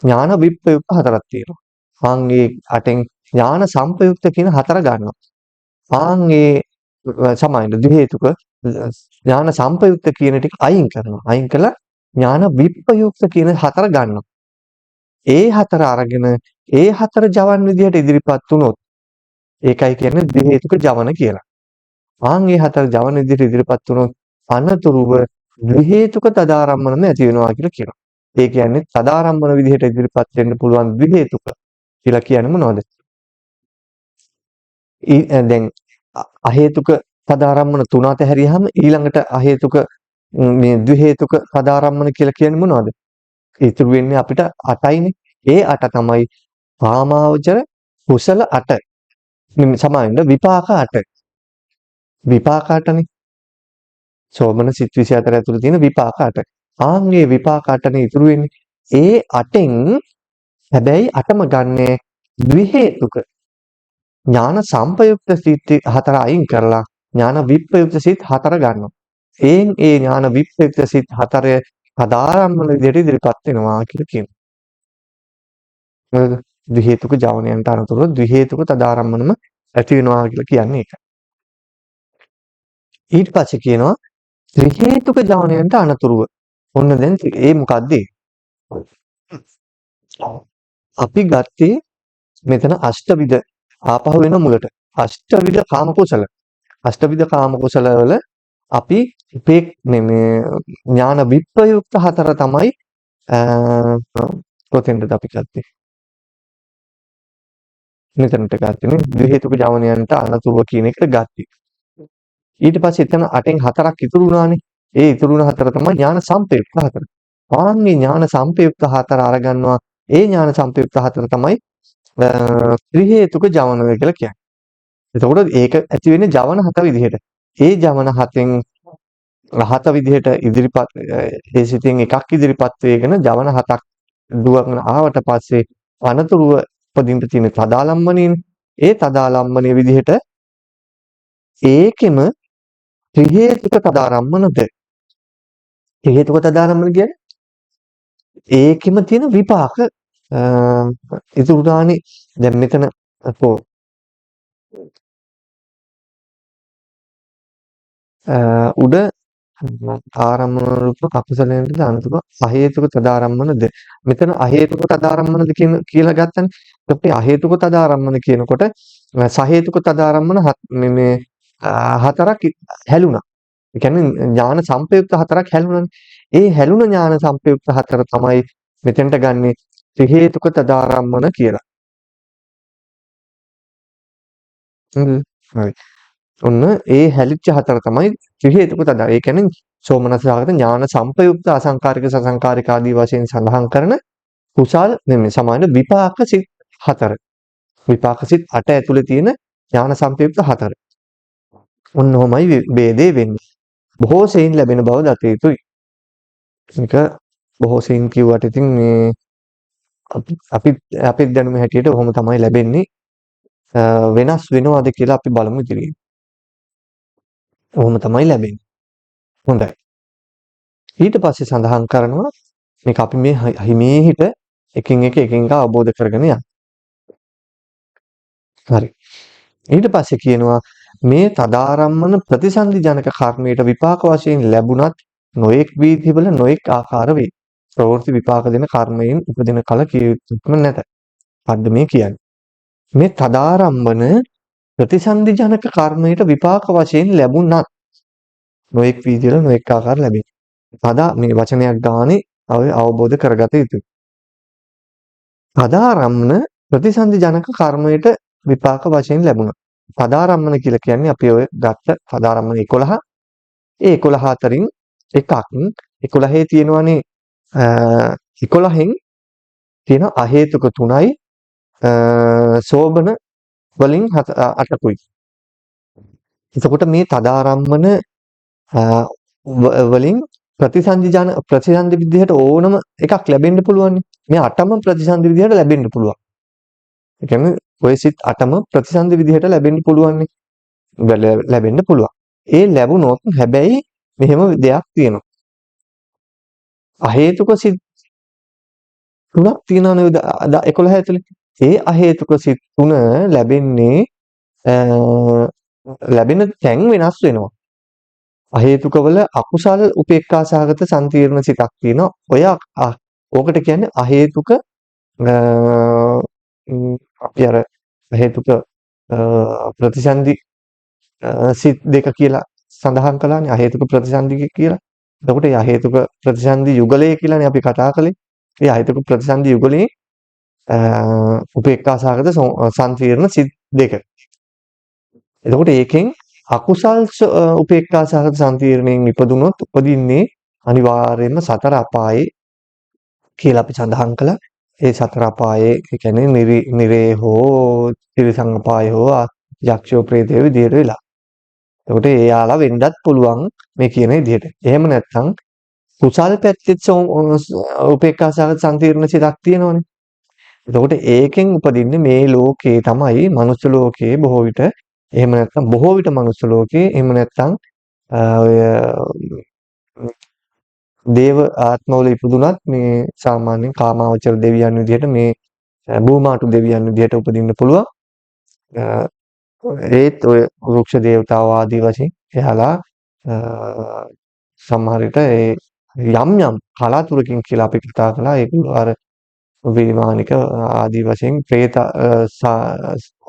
ඥාන විප්‍රයුක්ත හතරක් තියෙනවා. ආන් ඒ අටෙන් ඥාන සම්පයුක්ත කියන හතර ගන්නවා. ආන් ඒ සමාන ද්වි හේතුක ඥාන සම්පයුක්ත කියන ටික අයින් කරනවා. අයින් කළා ඥාන විප්‍රයුක්ත කියන හතර ගන්නවා. ඒ හතර අරගෙන ඒ හතර ජවන් විදිහට ඉදිරිපත් වුණොත් ඒකයි කියන්නේ ද්වි හේතුක ජවන කියලා. ආන් ඒ හතර ජවන විදිහට ඉදිරිපත් වුණොත් අනතුරුව ද්වි හේතුක තදාරම්මනම ඇති වෙනවා කියලා කියනවා. ඒ කියන්නේ තදාරම්මන විදිහට ඉදිරිපත් වෙන්න පුළුවන් ද්වි හේතුක කියලා කියන්නේ මොනවද? දැන් අහේතුක තදාරම්මන තුන අතහැරියාම ඊළඟට අහේතුක මේ ද්වි හේතුක තදාරම්මන කියලා කියන්නේ මොනවද? ඉතුරු වෙන්නේ අපිට අටයිනේ. ඒ අට තමයි කාමාවචර කුසල අට. සමාවෙන්න විපාක අට. විපාක අටනේ. සෝමන සිත් 24 ඇතුළේ තියෙන විපාක අට. ආන් මේ විපාක අටනේ ඉතුරු වෙන්නේ. ඒ අටෙන් හැබැයි අටම ගන්නේ ද්වි හේතුක ඥාන සම්පයුක්ත සිත් හතර අයින් කරලා ඥාන විප්‍රයුක්ත සිත් හතර ගන්නවා. ඒන් ඒ ඥාන විප්‍රයුක්ත සිත් හතර තදාරම්මන විදිහට ඉදිරිපත් වෙනවා කියලා කියනවා. මොකද ද්වි හේතුක ජවනයන්ට අනතුරුව ද්වි හේතුක තදාරම්මනම ඇති වෙනවා කියලා කියන්නේ ඒකයි. ඊට පස්සේ කියනවා ත්‍රි හේතුක ජවනයන්ට අනතුරුව. ඔන්න දැන් ඒ මොකද්ද? අපි ගත්තේ මෙතන අෂ්ටවිධ ආපහු වෙන මුලට. අෂ්ටවිධ කාම කුසල. අෂ්ටවිධ කාම කුසල වල අපි මේ මේ ඥාන විප්‍රයුක්ත හතර තමයි කොතෙන්ද අපි ගත්තේ? මෙතනට ගත්තේ නේ. ද්වි හේතුක ජවනයන්ට අනතුරුව කියන එකට ගත්තේ. ඊට පස්සේ එතන අටෙන් හතරක් ඉතුරු වුණානේ. ඒ ඉතුරු වුණ හතර තමයි ඥාන සම්පයුක්ත හතර. ආන්ගේ ඥාන සම්පයුක්ත හතර අරගන්නවා. ඒ ඥාන සම්පයුක්ත හතර තමයි ත්‍රි හේතුක ජවනය කියලා කියන්නේ. එතකොට ඒක ඇති වෙන්නේ ජවන හත විදිහට. ඒ ජවන හතෙන් හත විදිහට ඉදිරිපත් ඒ සිතින් එකක් ඉදිරිපත් වේගෙන ජවන හතක් දුවගෙන ආවට පස්සේ අනතුරුව උපදින්න තියෙන තදාලම්බණයනේ. ඒ තදාලම්බණය විදිහට ඒකෙම ත්‍රි හේතුක තදාරම්මනද. ත්‍රි හේතුක තදාරම්මන කියන්නේ ඒකෙම තියෙන විපාක ඉතුරු දානේ. දැන් මෙතන අපෝ උඩ ආරම්මන රූප අකුසලයන්ට අනතුරු අහේතුක තදාරම්මනද. මෙතන අහේතුක තදාරම්මනද කියන කියලා ගත්තනේ. අපි අහේතුක තදාරම්මන කියනකොට සහේතුක තදාරම්මන මේ මේ හතරක් හැලුණා. ඒ කියන්නේ ඥාන සම්පයුක්ත හතරක් හැලුණානේ. ඒ හැලුණ ඥාන සම්පයුක්ත හතර තමයි මෙතෙන්ට ගන්නෙ ත්‍රි හේතුක තදාරම්මන කියලා. හරි. ඔන්න ඒ හැලිච්ච හතර තමයි ත්‍රි හේතුක තදා. ඒ කියන්නේ සෝමනස්ස සහගත ඥාන සම්පයුක්ත අසංකාරික සසංකාරික ආදී වශයෙන් සඳහන් කරන කුසල් නෙමෙයි සමාන විපාක සිත් හතර. විපාක සිත් අට ඇතුලේ තියෙන ඥාන සම්පයුක්ත හතර. ඔන්න ඔහොමයි ભેදේ වෙන්නේ. බොහෝ සෙයින් ලැබෙන බව දත යුතුයි. මේක බොහෝ සෙයින් කිව්වට ඉතින් මේ අපි අපේ දැනුම හැටියට ඔහොම තමයි ලැබෙන්නේ. වෙනස් වෙනවද කියලා අපි බලමු ඉදිරියේ. ඔහොම තමයි ලැබෙන්නේ. හොඳයි. ඊට පස්සේ සඳහන් කරනවා මේක අපි මේ හිමීහිට එකින් එක එකින් එක අවබෝධ කරගෙන යන්න. හරි. ඊට පස්සේ කියනවා මේ තදාරම්මන ප්‍රතිසන්දි ජනක කර්මයට විපාක වශයෙන් ලැබුණත් නොයෙක් වීදිවල නොයෙක් ආකාර වේ. ප්‍රවෘත්ති විපාක දෙන කර්මයෙන් උපදින කල කිය යුතුම නැත. මොකද්ද මේ කියන්නේ? මේ තදාරම්මන ප්‍රතිසන්දි ජනක කර්මයට විපාක වශයෙන් ලැබුණත් නොයෙක් වීදිවල නොයෙක් ආකාර ලැබේ. තදා මේ වචනයක් ගානේ අවබෝධ කරගත යුතුයි. තදාරම්මන ප්‍රතිසන්දි ජනක කර්මයට විපාක වශයෙන් ලැබුණා. තදාරම්මන කියලා කියන්නේ අපි ඔය ගත්ත තදාරම්මන 11. ඒ 11 අතරින් එකක් 11 තියෙනවනේ 11න් තියෙන අහේතුක 3යි සෝබන වලින් 8කුයි. එතකොට මේ තදාරම්මන වලින් ප්‍රතිසන්දි ජන ප්‍රතිසන්දි විදිහට ඕනම එකක් ලැබෙන්න පුළුවන්. මේ අටම ප්‍රතිසන්දි විදිහට ලැබෙන්න පුළුවන්. ඒ කියන්නේ ඔය සිත් අටම ප්‍රතිසන්දි විදිහට ලැබෙන්න පුළුවන්. ලැබෙන්න පුළුවන්. ඒ ලැබුණොත් හැබැයි මෙහෙම දෙයක් තියෙනවා. අහේතුක සිත් තුනක් තියෙනවනේ 11 ඇතුලේ. ඒ අහේතුක සිත් තුන ලැබෙන්නේ ලැබෙන තැන් වෙනස් වෙනවා. අහේතුකවල අකුසල් උපේක්ඛා සහගත සම්තීර්ණ සිතක් තියෙනවා. ඔය ඕකට කියන්නේ අහේතුක අපි අර අහේතුක ප්‍රතිසන්දි සිත් දෙක කියලා සඳහන් කළානේ අහේතුක ප්‍රතිසන්දි කියලා. එතකොට ඒ අහේතුක ප්‍රතිසන්දි යුගලය කියලානේ අපි කතා කළේ. ඒ අහේතුක ප්‍රතිසන්දි යුගලයේ උපේක්ඛා සහගත සම්තීර්ණ සිත් දෙක. එතකොට ඒකෙන් අකුසල් උපේක්ඛා සහගත සම්තීර්ණයෙන් ඉපදුනොත් උපදින්නේ අනිවාර්යයෙන්ම සතර අපායේ කියලා අපි සඳහන් කළා. ඒ සතර අපායේ ඒ කියන්නේ නිරේ හෝ තිරිසන් අපායේ හෝ යක්ෂයෝ ප්‍රේතයෝ විදියට වෙලා. එතකොට ඒ යාලා වෙන්නත් පුළුවන් මේ කියන විදියට. එහෙම නැත්නම් කුසල් පැත්තෙත් උපේක්ඛා සහගත සම්තීර්ණ සිතක් තියෙනවනේ. එතකොට ඒකෙන් උපදින්නේ මේ ලෝකේ තමයි මනුස්ස ලෝකේ බොහෝ විට එහෙම නැත්නම් බොහෝ විට මනුස්ස ලෝකේ එහෙම නැත්නම් ඔය දේව ආත්මවල ඉපදුනත් මේ සාමාන්‍යයෙන් කාමාවචර දෙවියන් විදිහට මේ භූමාටු දෙවියන් විදිහට උපදින්න පුළුවන්. ඒත් ඔය වෘක්ෂ දේවතාවෝ ආදී වශයෙන් එයාලා සමහර විට ඒ යම් යම් කලාතුරකින් කියලා අපි කතා කළා ඒගොල්ලෝ අර විමානික ආදී වශයෙන් ප්‍රේත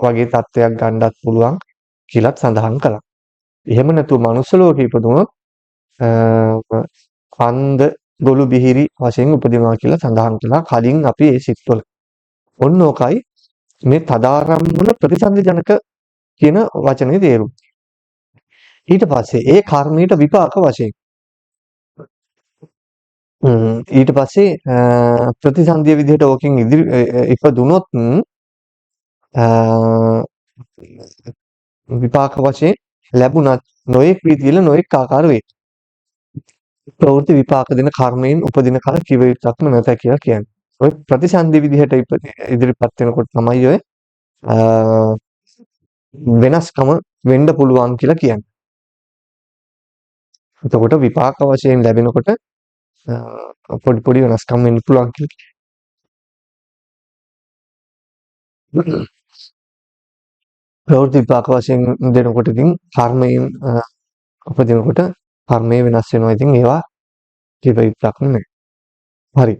වගේ තත්ත්වයක් ගන්නත් පුළුවන් කියලත් සඳහන් කළා. එහෙම නැතුව මනුස්ස ලෝකෙ ඉපදුනොත් අන්ධ ගොළු බිහිරි වශයෙන් උපදිනවා කියලා සඳහන් කළා කලින් අපි ඒ සිත්වල. ඔන්න ඕකයි මේ තදාරම්මන ප්‍රතිසන්දි ජනක කියන වචනේ තේරුම. ඊට පස්සේ ඒ කර්මයට විපාක වශයෙන් ඊට පස්සේ ප්‍රතිසන්දිය විදිහට ඕකෙන් ඉදිරි ඉපදුනොත් විපාක වශයෙන් ලැබුණත් නොයෙක් රීතිවල නොයෙක් ආකාර වේ. ප්‍රවෘත්ති විපාක දෙන කර්මයෙන් උපදින කල කිව යුත්තක්ම නැත කියලා කියන්නේ. ඔය ප්‍රතිසන්දි විදිහට ඉදිරිපත් වෙනකොට තමයි ඔය වෙනස්කම වෙන්න පුළුවන් කියලා කියන්නේ. එතකොට විපාක වශයෙන් ලැබෙනකොට පොඩි පොඩි වෙනස්කම් වෙන්න පුළුවන් කියලා. ප්‍රවෘත්ති විපාක වශයෙන් දෙනකොට ඉතින් කර්මයෙන් උපදිනකොට කර්මය වෙනස් වෙනවා. ඉතින් ඒවා කිව යුත්තක් නෙමෙයි. හරි.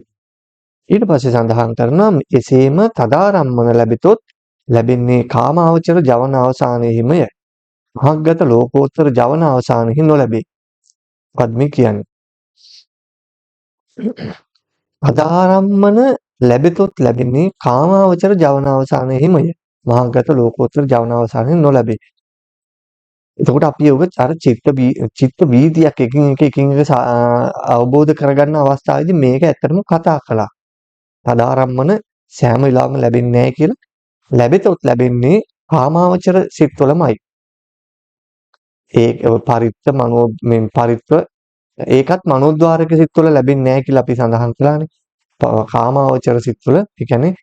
ඊට පස්සේ සඳහන් කරනවා එසේම තදාරම්මන ලැබිතොත් ලැබෙන්නේ කාමාවචර ජවන අවසානයේහිමය. මහග්ගත ලෝකෝත්තර ජවන අවසානයෙහි නොලැබේ. මොකද්ද මේ කියන්නේ? තදාරම්මන ලැබෙතොත් ලැබෙන්නේ කාමාවචර ජවන අවසානයේහිමය. මහග්ගත ලෝකෝත්තර ජවන අවසානයේ නොලැබේ. එතකොට අපි ඔබ අර චිත්ත චිත්ත වීතියක් එකින් එක එකින් එක අවබෝධ කරගන්න අවස්ථාවේදී මේක ඇත්තටම කතා කළා. තදාරම්මන සෑම වෙලාවෙම ලැබෙන්නේ නැහැ කියලා. ලැබෙතොත් ලැබෙන්නේ කාමාවචර සිත්වලමයි. ඒක පරිත්ත මනෝ මේ පරිත්ව ඒකත් මනෝද්වාරක සිත්වල ලැබෙන්නේ නැහැ කියලා අපි සඳහන් කළානේ. කාමාවචර සිත්වල ඒ කියන්නේ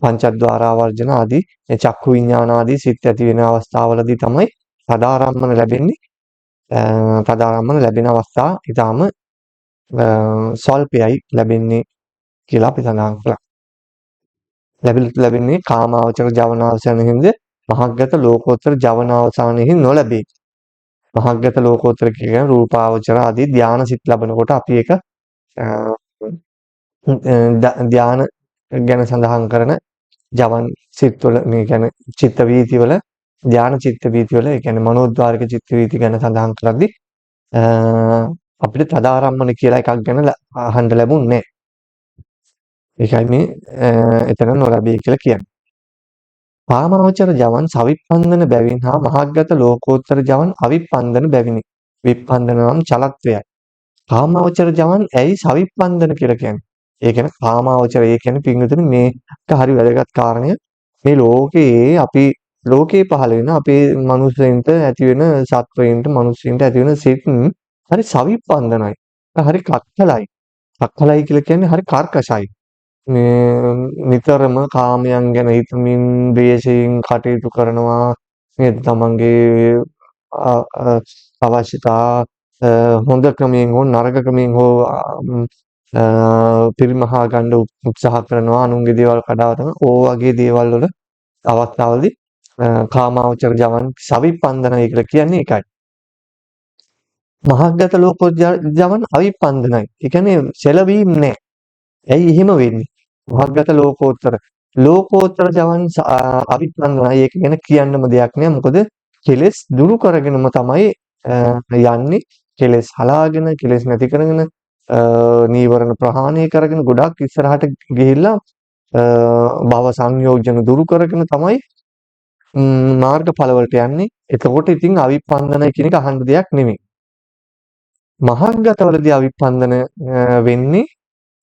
පංචද්වාරා වර්ජන ආදී චක්ඛු විඥාන ආදී සිත් ඇති වෙන අවස්ථාවලදී තමයි තදාරම්මන ලැබෙන්නේ. තදාරම්මන ලැබෙන අවස්ථා ඊටාම ස්වල්පයයි ලැබෙන්නේ කියලා අපි සඳහන් කළා. ලැබෙන්නේ කාමාවචර ජවනාවසානෙහිද මහග්ගත ලෝකෝත්තර ජවනාවසානෙහි නොලැබේ. මහග්ගත ලෝකෝත්තර කියන රූපාවචර ආදී ධාන සිත් ලැබනකොට අපි ඒක ධාන ගැන සඳහන් කරන ජවන් සිත්වල මේ කියන්නේ චිත්ත වීතිවල ධාන චිත්ත වීතිවල ඒ කියන්නේ මනෝද්වාරික චිත්ත වීති ගැන සඳහන් කරද්දි අපිට තදාරම්මන කියලා එකක් ගැන අහන්න ලැබුණේ නැහැ. ඒකයි මේ එතන නොලැබේ කියලා කියන්නේ. කාමාවචර ජවන් සවිප්පන්දන බැවින් හා මහග්ගත ලෝකෝත්තර ජවන් අවිප්පන්දන බැවිනි. විප්පන්දන නම් චලත්වයයි. කාමාවචර ජවන් ඇයි සවිප්පන්දන කියලා කියන්නේ? ඒ කියන්නේ කාමාවචර, ඒ කියන්නේ පින්විතනි මේක හරි වැදගත් කාරණය. මේ ලෝකයේ අපි ලෝකේ පහළ වෙන අපේ මනුස්සයින්ට ඇති වෙන සත්වයින්ට මනුස්සයින්ට ඇති වෙන සිත් හරි සවිප්පන්දනයි. හරි කක්කලයි. කක්කලයි කියලා කියන්නේ හරි කර්කශයි. මේ නිතරම කාමයන් ගැන හිතමින් ද්වේෂයෙන් කටයුතු කරනවා නේද? තමන්ගේ අවශ්‍යතා හොඳ ක්‍රමයෙන් හෝ නරක ක්‍රමයෙන් හෝ පිරිමහා ගන්න උත්සාහ කරනවා, අනුන්ගේ දේවල් කඩාවටන ඕ වගේ දේවල් වල අවස්ථාවලදී කාමාවචර ජවන් සවිප්පන්දනයි කියලා කියන්නේ ඒකයි. මහග්ගත ලෝක ජවන් අවිප්පන්දනයි. ඒ කියන්නේ සෙලවීම් නෑ. ඇයි එහෙම වෙන්නේ? මහග්ගත ලෝකෝත්තර ලෝකෝත්තර ජවන් අවිප්පන්දනයි. ඒක ගැන කියන්නම දෙයක් නෑ. මොකද කෙලෙස් දුරු කරගෙනම තමයි යන්නේ. කෙලෙස් හලාගෙන, කෙලෙස් නැති කරගෙන, නීවරණ ප්‍රහාණය කරගෙන ගොඩක් ඉස්සරහට ගිහිල්ලා භව සංයෝජන දුරු කරගෙන තමයි මාර්ගඵල වලට යන්නේ. එතකොට ඉතින් අවිප්පන්දනයි කියන එක අහන්න දෙයක් නෙමෙයි. මහග්ගතවලදී අවිප්පන්දන වෙන්නේ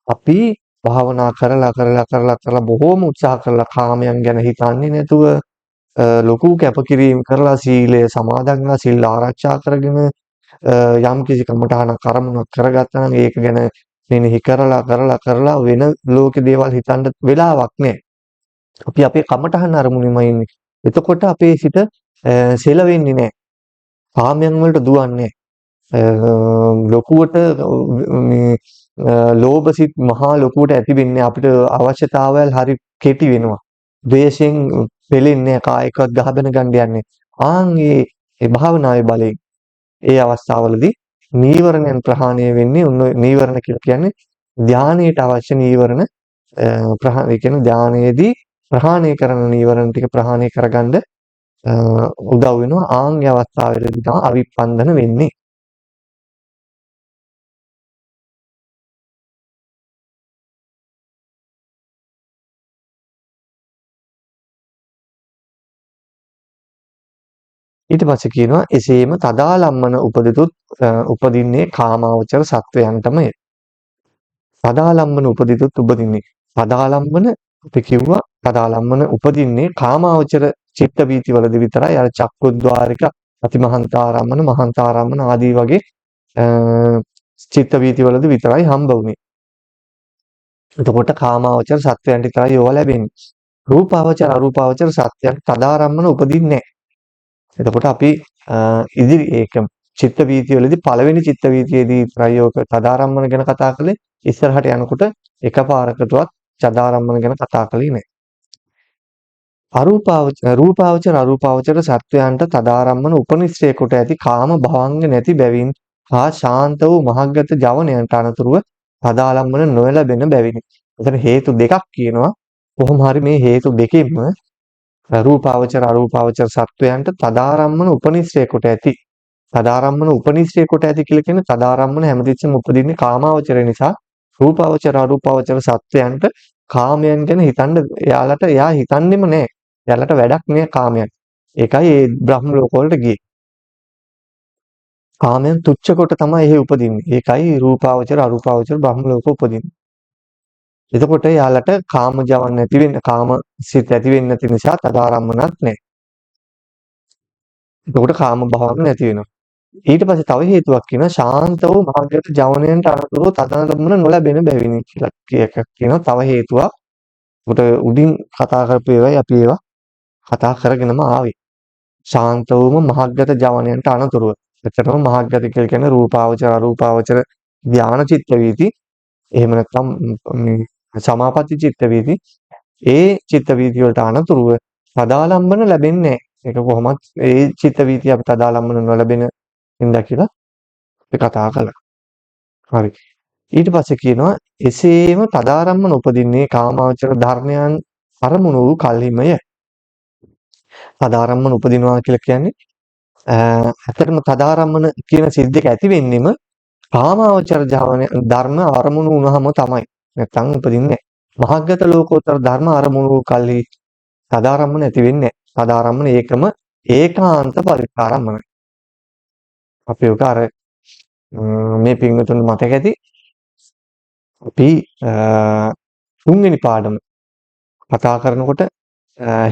අපි භාවනා කරලා කරලා කරලා කරලා බොහෝම උත්සාහ කරලා කාමයන් ගැන හිතන්නේ නැතුව ලොකු කැපකිරීම කරලා සීලය සමාදන් වෙලා සිල් ආරක්ෂා කරගෙන යම් කිසි කමඨහනක් අරමුණක් කරගත්තා නම් ඒක ගැන මෙනෙහි කරලා කරලා කරලා වෙන ලෝකේ දේවල් හිතන්න වෙලාවක් නෑ. අපි අපේ කමඨහන අරමුණෙමයි ඉන්නේ. එතකොට අපේ සිත සෙලවෙන්නේ නෑ. කාමයන් වලට දුවන්නේ නෑ. ලොකුවට මේ ලෝභ සිත් මහා ලොකුවට ඇති වෙන්නේ අපිට අවශ්‍යතාවයල් හරි කෙටි වෙනවා. ද්වේෂයෙන් පෙලෙන්නේ නෑ, කායිකවත් ගහබෙන ගන්න යන්නේ. ආන් ඒ භාවනාවේ බලයෙන් ඒ අවස්ථාවලදී නීවරණයන් ප්‍රහාණය වෙන්නේ. ඔන්න නීවරණ කියලා කියන්නේ ධානයට අවශ්‍ය නීවරණ ප්‍රහාණය කියන්නේ ධානයේදී ප්‍රහාණය කරන නීවරණ ටික ප්‍රහාණය කරගන්න උදව් වෙනවා. ආන් ඒ අවස්ථාවේදී තමයි අවිප්පන්දන වෙන්නේ. ඊට පස්සේ කියනවා එසේම තදාලම්මන උපදිතුත් උපදින්නේ කාමාවචර සත්වයන්ටමය. තදාලම්මන උපදිතුත් උපදින්නේ. තදාලම්මන අපි කිව්වා තදාලම්මන උපදින්නේ කාමාවචර චිත්ත වීති වලදී විතරයි. අර චක්කුද්්වාරික අතිමහන්තාරම්මන මහන්තාරම්මන ආදී වගේ චිත්ත වීති වලදී විතරයි හම්බ වුනේ. එතකොට කාමාවචර සත්වයන්ට විතරයි ඒවා ලැබෙන්නේ. රූපාවචර අරූපාවචර සත්වයන් තදාරම්මන උපදින්නේ නැහැ. එතකොට අපි ඉදිරි ඒක චිත්ත වීති වලදී පළවෙනි චිත්ත වීතියේදී විතරයි ඔක තදාරම්මන ගැන කතා කළේ. ඉස්සරහට යනකොට එකපාරකටවත් තදාරම්මන ගැන කතා කළේ නෑ. අරූපාවචර රූපාවචර අරූපාවචර සත්වයන්ට තදාරම්මන උපනිශ්‍රය කොට ඇති කාම භවංග නැති බැවින් හා ශාන්ත වූ මහග්ගත ජවනයන්ට අනතුරුව තදාලම්මන නොලැබෙන බැවිනි. එතන හේතු දෙකක් කියනවා. කොහොම හරි මේ හේතු දෙකෙන්ම රූපාවචර අරූපාවචර සත්වයන්ට තදාරම්මන උපනිශ්‍රය කොට ඇති. තදාරම්මන උපනිශ්‍රය කොට ඇති කියලා කියන්නේ තදාරම්මන හැමතිස්සෙම උපදින්නේ කාමාවචරය නිසා රූපාවචර අරූපාවචර සත්වයන්ට කාමයන් ගැන හිතන්න එයාලට එයා හිතන්නෙම නෑ. එයාලට වැඩක් නෑ කාමයන්. ඒකයි ඒ බ්‍රහ්ම ලෝක වලට ගියේ. කාමයන් තුච්ඡ කොට තමයි එහෙ උපදින්නේ. ඒකයි රූපාවචර අරූපාවචර බ්‍රහ්ම ලෝක උපදින්නේ. එතකොට එයාලට කාම ජවන් නැති වෙන්න කාම සිත් ඇති වෙන්නේ නැති නිසා තදාරම්මනත් නැහැ. එතකොට කාම භවයක් නැති වෙනවා. ඊට පස්සේ තව හේතුවක් කියනවා ශාන්ත වූ මාර්ගයට ජවනයන්ට අනතුරුව තදාරම්මන නොලැබෙන බැවිනි කියලා එකක් කියනවා. තව හේතුවක්. එතකොට උඩින් කතා කරපු ඒවායි අපි ඒවා කතා කරගෙනම ආවේ. ශාන්ත වූම මහග්ගත ජවනයන්ට අනතුරුව. ඇත්තටම මහග්ගත කියලා කියන්නේ රූපාවචර අරූපාවචර ධාන චිත්ත වීති. එහෙම නැත්නම් මේ සමාපatti චිත්ත වීති. ඒ චිත්ත වීති වලට අනතුරුව තදාලම්බන ලැබෙන්නේ නැහැ. ඒක කොහොමත් ඒ චිත්ත වීති අපි තදාලම්බන නොලැබෙන හින්දා කියලා අපි කතා කළා. හරි. ඊට පස්සේ කියනවා එසේම තදාරම්මන උපදින්නේ කාමාවචර ධර්මයන් අරමුණු වූ කල්හිමය. තදාරම්මන උපදිනවා කියලා කියන්නේ ඇත්තටම තදාරම්මන කියන සිද්ධ එක ඇති වෙන්නෙම කාමාවචර ධර්ම අරමුණු වුණාම තමයි. නැත්තම් උපදින්නේ නැහැ. මහග්ගත ලෝකෝත්තර ධර්ම අරමුණු වූ කල්හි තදාරම්මන ඇති වෙන්නේ නැහැ. තදාරම්මන ඒකම ඒකාන්ත පරිත්තාරම්මනයි. අපි ඔක අර මේ පින්වතුන් මතක ඇති අපි තුන්වෙනි පාඩම කතා කරනකොට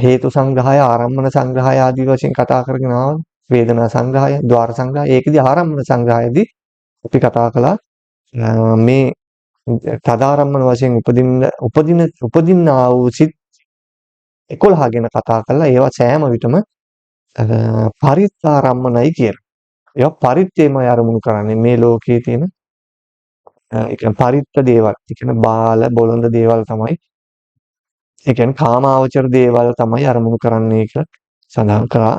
හේතු සංග්‍රහය, ආරම්මන සංග්‍රහය ආදී වශයෙන් කතා කරගෙන ආවා. වේදනා සංග්‍රහය, ద్వාර සංග්‍රහය. ඒකෙදි ආරම්මන සංග්‍රහයේදී අපි කතා කළා මේ තදාරම්මන වශයෙන් උපදින්න උපදින උපදින්නා වූ සිත් 11 ගැන කතා කළා. ඒවා සෑම විටම පරිත්තාරම්මනයි කියලා. ඒවා පරිත්තේමයි අරමුණු කරන්නේ මේ ලෝකයේ තියෙන ඒ කියන්නේ පරිත්ත දේවල්. ඒ කියන්නේ බාල බොළඳ දේවල් තමයි. ඒ කියන්නේ කාමාවචර දේවල් තමයි අරමුණු කරන්නේ කියලා සඳහන් කරා.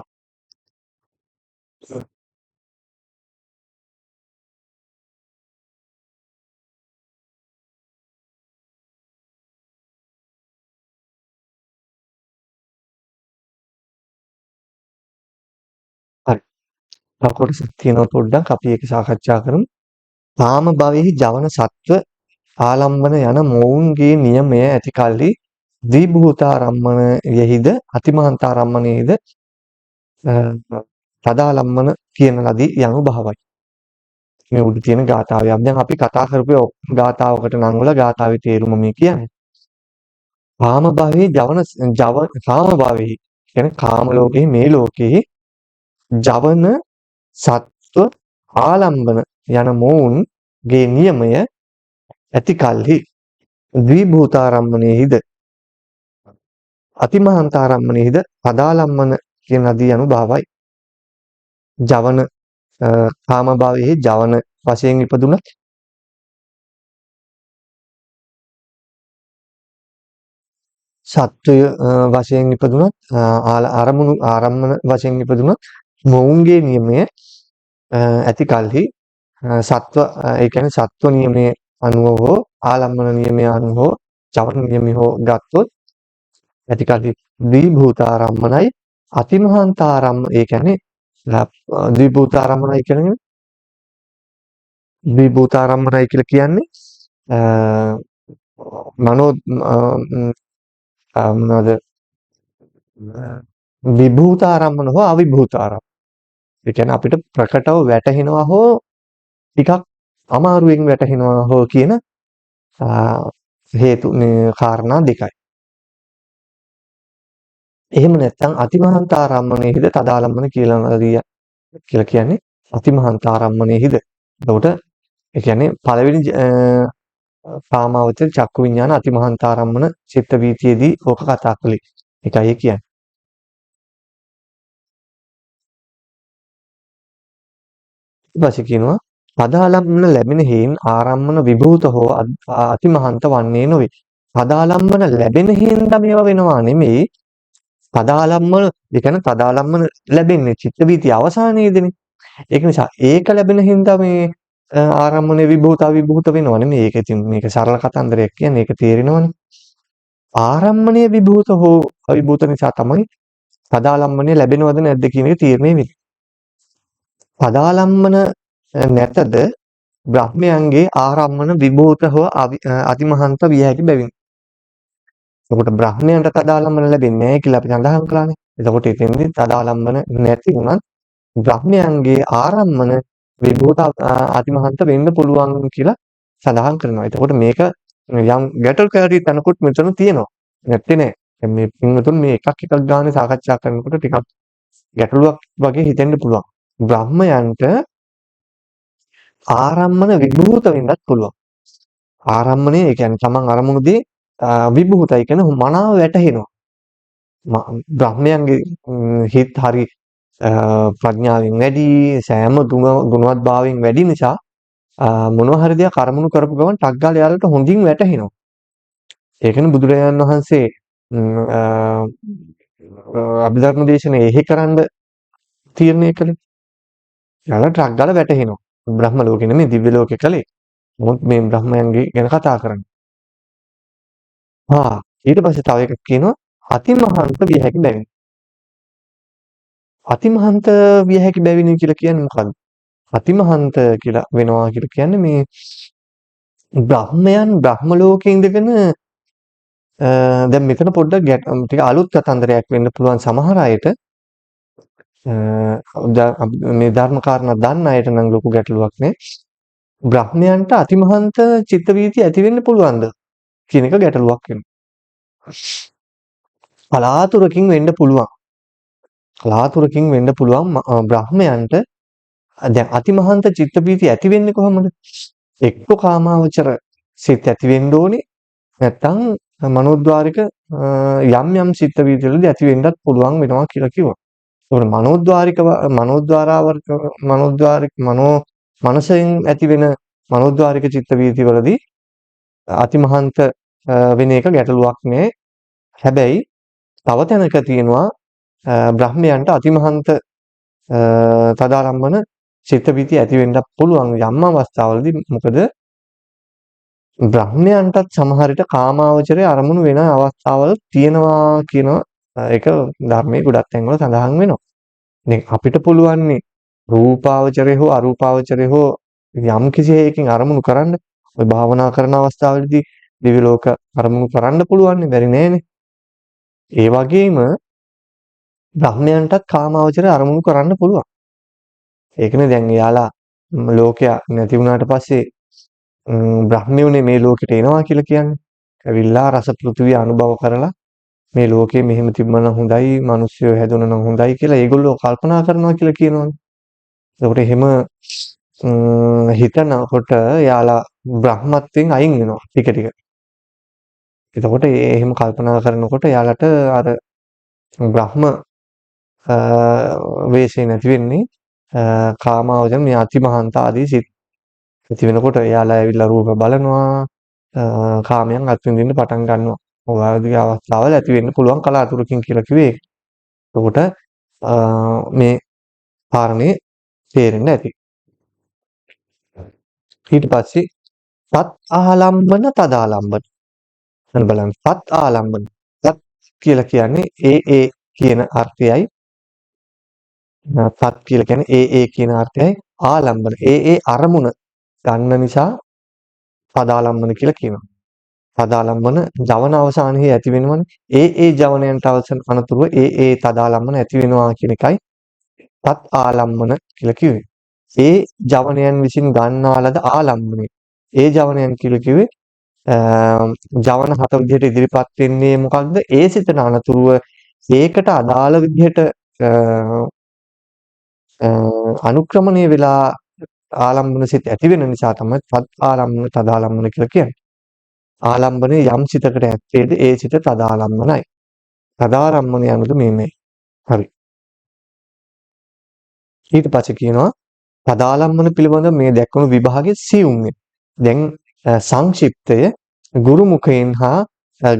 හරි. තව කොටසක් තියෙනවා පොඩ්ඩක් අපි ඒක සාකච්ඡා කරමු. කාම භවයෙහි ජවන සත්ව ආලම්බන යන මොවුන්ගේ නියමය ඇති කල්හි ද්විභූතාරම්මණයෙහිද අතිමහන්තාරම්මණයෙහිද තදාලම්බන කියන ලදී යනු භවයි. මේ උඩ තියෙන ගාථාවේ දැන් අපි කතා කරපු ගාථාවකට නම් වල ගාථාවේ තේරුම මේ කියන්නේ. කාම භවයේ ජවන ජව කාම භවයේ කියන්නේ කාම ලෝකයේ මේ ලෝකයේ ජවන සත්ව ආලම්බන යන මොවුන්ගේ නියමය ඇති කල්හි ද්විභූතාරම්මණයෙහිද අතිමහන්තාරම්මණයෙහිද පදාලම්මන කියන ලදී යනු භාවයි. ජවන කාම භවයේ ජවන වශයෙන් ඉපදුනත් සත්වය වශයෙන් ඉපදුනත් අරමුණු ආරම්මන වශයෙන් ඉපදුනත් මොවුන්ගේ නියමය ඇති කල්හි සත්ව ඒ කියන්නේ සත්ව නියමයේ අනුව හෝ ආලම්බන නියමය අනුව හෝ ජවන නියමය හෝ ගත්තොත් ඇති කල්හි ද්විභූතාරම්මනයි අතිමහන්තාරම්ම ඒ කියන්නේ ද්විභූතාරම්මනයි කියන්නේ ද්විභූතාරම්මනයි කියලා කියන්නේ මනෝ මොනවද විභූතාරම්මන හෝ අවිභූතාරම්මන. ඒ කියන්නේ අපිට ප්‍රකටව වැටහෙනවා හෝ ටිකක් අමාරුවෙන් වැටහෙනවා හෝ කියන හේතු මේ කාරණා දෙකයි. එහෙම නැත්නම් අතිමහන්තාරම්මණයෙහිද තදාලම්බන කියලා නදිය කියලා කියන්නේ අතිමහන්තාරම්මණයෙහිද. එතකොට ඒ කියන්නේ පළවෙනි කාමාවචර චක්කු විඥාන අතිමහන්තාරම්මන චිත්ත වීතියේදී ඕක කතා කළේ. ඒකයි ඒ කියන්නේ. ඊට පස්සේ කියනවා පදාලම්බන ලැබෙන හේයින් ආරම්මන විභූත හෝ අතිමහන්ත වන්නේ නොවේ. පදාලම්බන ලැබෙන හින්දා මේවා වෙනවා නෙමෙයි. පදාලම්බන ඒ කියන්නේ පදාලම්බන ලැබෙන්නේ චිත්ත වීතිය අවසානයේදීනේ. ඒක නිසා ඒක ලැබෙන හින්දා මේ ආරම්මන විභූත අවිභූත වෙනව නෙමෙයි. ඒක ඉතින් මේක සරල කතන්දරයක් කියන්නේ ඒක තේරෙනවනේ. ආරම්මණය විභූත හෝ අවිභූත නිසා තමයි පදාලම්බනය ලැබෙනවද නැද්ද කියන එක තීරණය වෙන්නේ. පදාලම්බන නැතද බ්‍රහ්මයන්ගේ ආරම්මන විභූත හෝ අතිමහන්ත විය හැකි බැවින්. එතකොට බ්‍රහ්මයන්ට තදාලම්බන ලැබෙන්නේ නැහැ කියලා අපි සඳහන් කළානේ. එතකොට එතෙන්දී තදාලම්බන නැති වුණත් බ්‍රහ්මයන්ගේ ආරම්මන විභූත අතිමහන්ත වෙන්න පුළුවන් කියලා සඳහන් කරනවා. එතකොට මේක යම් ගැටලුකාරී තැනකුත් මෙතන තියෙනවා. නැත්තේ නෑ. දැන් මේ පින්වතුන් මේ එකක් එකක් ගානේ සාකච්ඡා කරනකොට ටිකක් ගැටලුවක් වගේ හිතෙන්න පුළුවන්. බ්‍රහ්මයන්ට ආරම්මන විභූත වෙන්නත් පුළුවන්. ආරම්මණය ඒ කියන්නේ තමන් අරමුණු දේ විභූතයි කියන මනාව වැටහෙනවා. බ්‍රහ්මයන්ගේ හිත හරි ප්‍රඥාවෙන් වැඩි සෑම ගුණවත් භාවයෙන් වැඩි නිසා මොනවා හරි දෙයක් අරමුණු කරපු ගමන් ටක් ගාලා එයාලට හොඳින් වැටහෙනවා. ඒකනේ බුදුරජාණන් වහන්සේ අභිධර්ම දේශනේ එහෙ කරන්න තීරණය කළේ. එයාලට ටක් ගාලා වැටහෙනවා. බ්‍රහ්ම ලෝකෙ නෙමෙයි දිව්‍ය ලෝකෙ කළේ. නමුත් මේ බ්‍රහ්මයන්ගේ ගැන කතා කරන්නේ. හා ඊට පස්සේ තව එකක් කියනවා අතිමහන්ත විය හැකි බැවින්. අතිමහන්ත විය හැකි බැවිනි කියලා කියන්නේ මොකද්ද? අතිමහන්ත කියලා වෙනවා කියලා කියන්නේ මේ බ්‍රහ්මයන් බ්‍රහ්ම ලෝකේ ඉඳගෙන දැන් මෙතන පොඩ්ඩක් ටික අලුත් කතන්දරයක් වෙන්න පුළුවන් සමහර අයට. මේ ධර්ම කාරණා දන්න අයට නම් ලොකු ගැටලුවක් නෑ. බ්‍රහ්මයන්ට අතිමහන්ත චිත්ත වීති ඇති වෙන්න පුළුවන්ද කියන එක ගැටලුවක් වෙනවා. කලාතුරකින් වෙන්න පුළුවන්. කලාතුරකින් වෙන්න පුළුවන් බ්‍රහ්මයන්ට. දැන් අතිමහන්ත චිත්ත වීති ඇති වෙන්නේ කොහොමද? එක්ක කාමාවචර සිත් ඇති වෙන්න ඕනේ, නැත්නම් මනෝද්වාරික යම් යම් චිත්ත වීති වලදී ඇති වෙන්නත් පුළුවන් වෙනවා කියලා කිව්වා. ඒකට මනෝද්වාරික මනෝද්වාරාවර්ක මනෝද්වාරික මනෝ මනසෙන් ඇති වෙන මනෝද්වාරික චිත්ත වීති වලදී අතිමහන්ත වෙන එක ගැටලුවක් නෑ. හැබැයි තව තැනක තියෙනවා බ්‍රහ්මයන්ට අතිමහන්ත තදාරම්මන චිත්ත වීති ඇති වෙන්නත් පුළුවන් යම් අවස්ථාවලදී. මොකද බ්‍රහ්මයන්ටත් සමහර විට කාමාවචරයේ අරමුණු වෙන අවස්ථාවල් තියෙනවා කියන එක ධර්මයේ ගොඩක් තැන්වල සඳහන් වෙනවා. දැන් අපිට පුළුවන්නේ රූපාවචරය හෝ අරූපාවචරය හෝ යම් කිසි හේයකින් අරමුණු කරන්න. ඔය භාවනා කරන අවස්ථාවලදී දිව්‍ය ලෝක අරමුණු කරන්න පුළුවන්, බැරි නෑනේ. ඒ වගේම බ්‍රහ්මයන්ටත් කාමාවචරය අරමුණු කරන්න පුළුවන්. ඒකනේ දැන් එයාලා ලෝකයා නැති වුණාට පස්සේ බ්‍රහ්මියුනේ මේ ලෝකෙට එනවා කියලා කියන්නේ. ඇවිල්ලා රස පෘථිවිය අනුභව කරලා මේ ලෝකේ මෙහෙම තිබ්බනම් හොඳයි, මිනිස්සුયો හැදුණා නම් හොඳයි කියලා ඒගොල්ලෝ කල්පනා කරනවා කියලා කියනවනේ. එතකොට එහෙම හිතනකොට එයාලා බ්‍රහ්මත්වයෙන් අයින් වෙනවා ටික ටික. එතකොට ඒ එහෙම කල්පනා කරනකොට එයාලට අර බ්‍රහ්ම වේශය නැති වෙන්නේ කාමාවචර මේ අතිමහන්ත ආදී සිත් ඇති වෙනකොට එයාලා ඇවිල්ලා රූප බලනවා, කාමයන් අත්විඳින්න පටන් ගන්නවා. ඔය වගේ අවස්ථාවල ඇති වෙන්න පුළුවන් කලාතුරකින් කියලා කිව්වේ ඒක. එතකොට මේ කාරණේ තේරෙන්න ඇති. ඊට පස්සේ තත් ආලම්බන තදාලම්බන. අන්න බලන්න, තත් ආලම්බන. තත් කියලා කියන්නේ ඒ ඒ කියන අර්ථයයි. තත් කියලා කියන්නේ ඒ ඒ කියන අර්ථයයි. ආලම්බන ඒ ඒ අරමුණ ගන්න නිසා තදාලම්බන කියලා කියනවා. තදාලම්බන ජවන අවසානයේ ඇති වෙනවනේ. ඒ ඒ ජවනයන්ට අවසන් අනතුරුව ඒ ඒ තදාලම්බන ඇති වෙනවා කියන එකයි තත් ආලම්බන කියලා කිව්වේ. ඒ ජවනයන් විසින් ගන්නා ලද ආලම්බනය. ඒ ජවනයන් කියලා කිව්වේ ජවන හත විදිහට ඉදිරිපත් වෙන්නේ මොකක්ද? ඒ සිතන අනතුරුව ඒකට අදාළ විදිහට අනුක්‍රමණය වෙලා ආලම්බන සිත ඇති වෙන නිසා තමයි තත් ආලම්බන තදාලම්බන කියලා කියන්නේ. ආලම්බනය යම් සිතකට ඇත්තේද ඒ සිත තදාලම්බනයි. තදාරම්මන යනුද මේ. හරි. ඊට පස්සේ කියනවා තදාලම්බන පිළිබඳ මේ දැක්වුණු විභාගයේ සියුම්ය. දැන් සංක්ෂිප්තය ගුරු මුඛයෙන් හා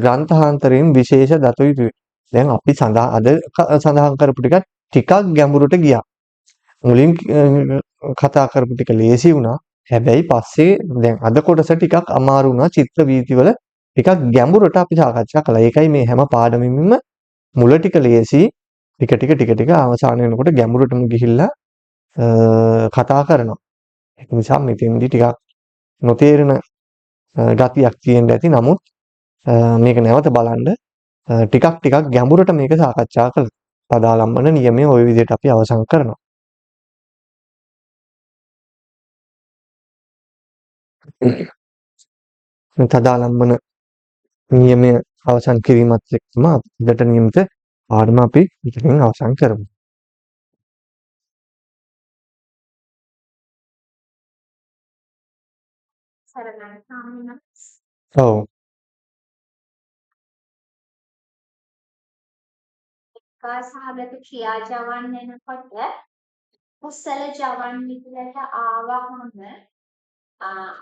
ග්‍රන්ථාන්තරයෙන් විශේෂ දත යුතුය. දැන් අපි අද සඳහන් කරපු ටික ටිකක් ගැඹුරට ගියා. මුලින් කතා කරපු ටික ලේසි වුණා. හැබැයි පස්සේ දැන් අද කොටස ටිකක් අමාරු වුණා. චිත්ත වීතිවල ටිකක් ගැඹුරට අපි සාකච්ඡා කළා. ඒකයි මේ හැම පාඩමෙමින්ම මුල ටික ලේසි, ටික ටික ටික ටික අවසාන වෙනකොට ගැඹුරටම ගිහිල්ලා කතා කරනවා. ඒක නිසා මෙතෙන්දි ටිකක් නොතේරෙන ගතියක් තියෙන්න ඇති. නමුත් මේක නැවත බලන්න ටිකක් ටිකක් ගැඹුරට මේක සාකච්ඡා කළා. තදාලම්බන නියමය ඔය විදිහට අපි අවසන් කරනවා. තදාලම්බන නියමය අවසන් කිරීමත් එක්කම අදට නියමිත පාඩම අපි මෙතනින් අවසන් කරමු. ඔව්. සහගත ක්‍රියා ජවන් වෙනකොට කුසල ජවන් විදියට ආවහම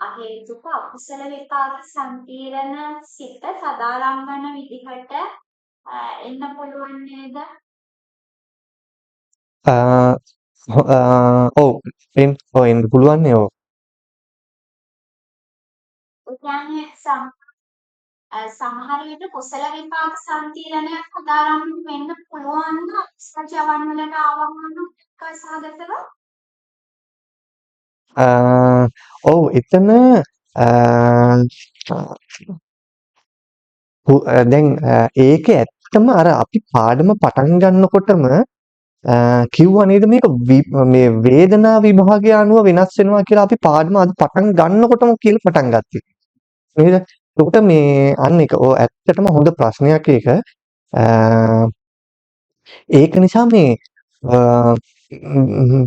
අහේතුක අකුසල විපාක සම්පීරණ සිත සදාරම්මන විදිහට එන්න පුළුවන් නේද? ඔව් ඔව් එන්න පුළුවන් නේ ඔව්. ඒ කියන්නේ සමහර විට කුසල විපාක සම්පීරණයක් සදාරම්මන වෙන්න පුළුවන් ද අකුසල ජවන් වලට ආවහම උපේක්ඛා සහගතව? ඔව් එතන දැන් ඒකේ ඇත්තම අර අපි පාඩම පටන් ගන්නකොටම කිව්වා නේද මේක මේ වේදනා විභාගය අනුව වෙනස් වෙනවා කියලා අපි පාඩම අද පටන් ගන්නකොටම කියලා පටන් ගත්තේ. නේද? එතකොට මේ අන්න ඒක ඔව් ඇත්තටම හොඳ ප්‍රශ්නයක් ඒක. ඒක නිසා මේ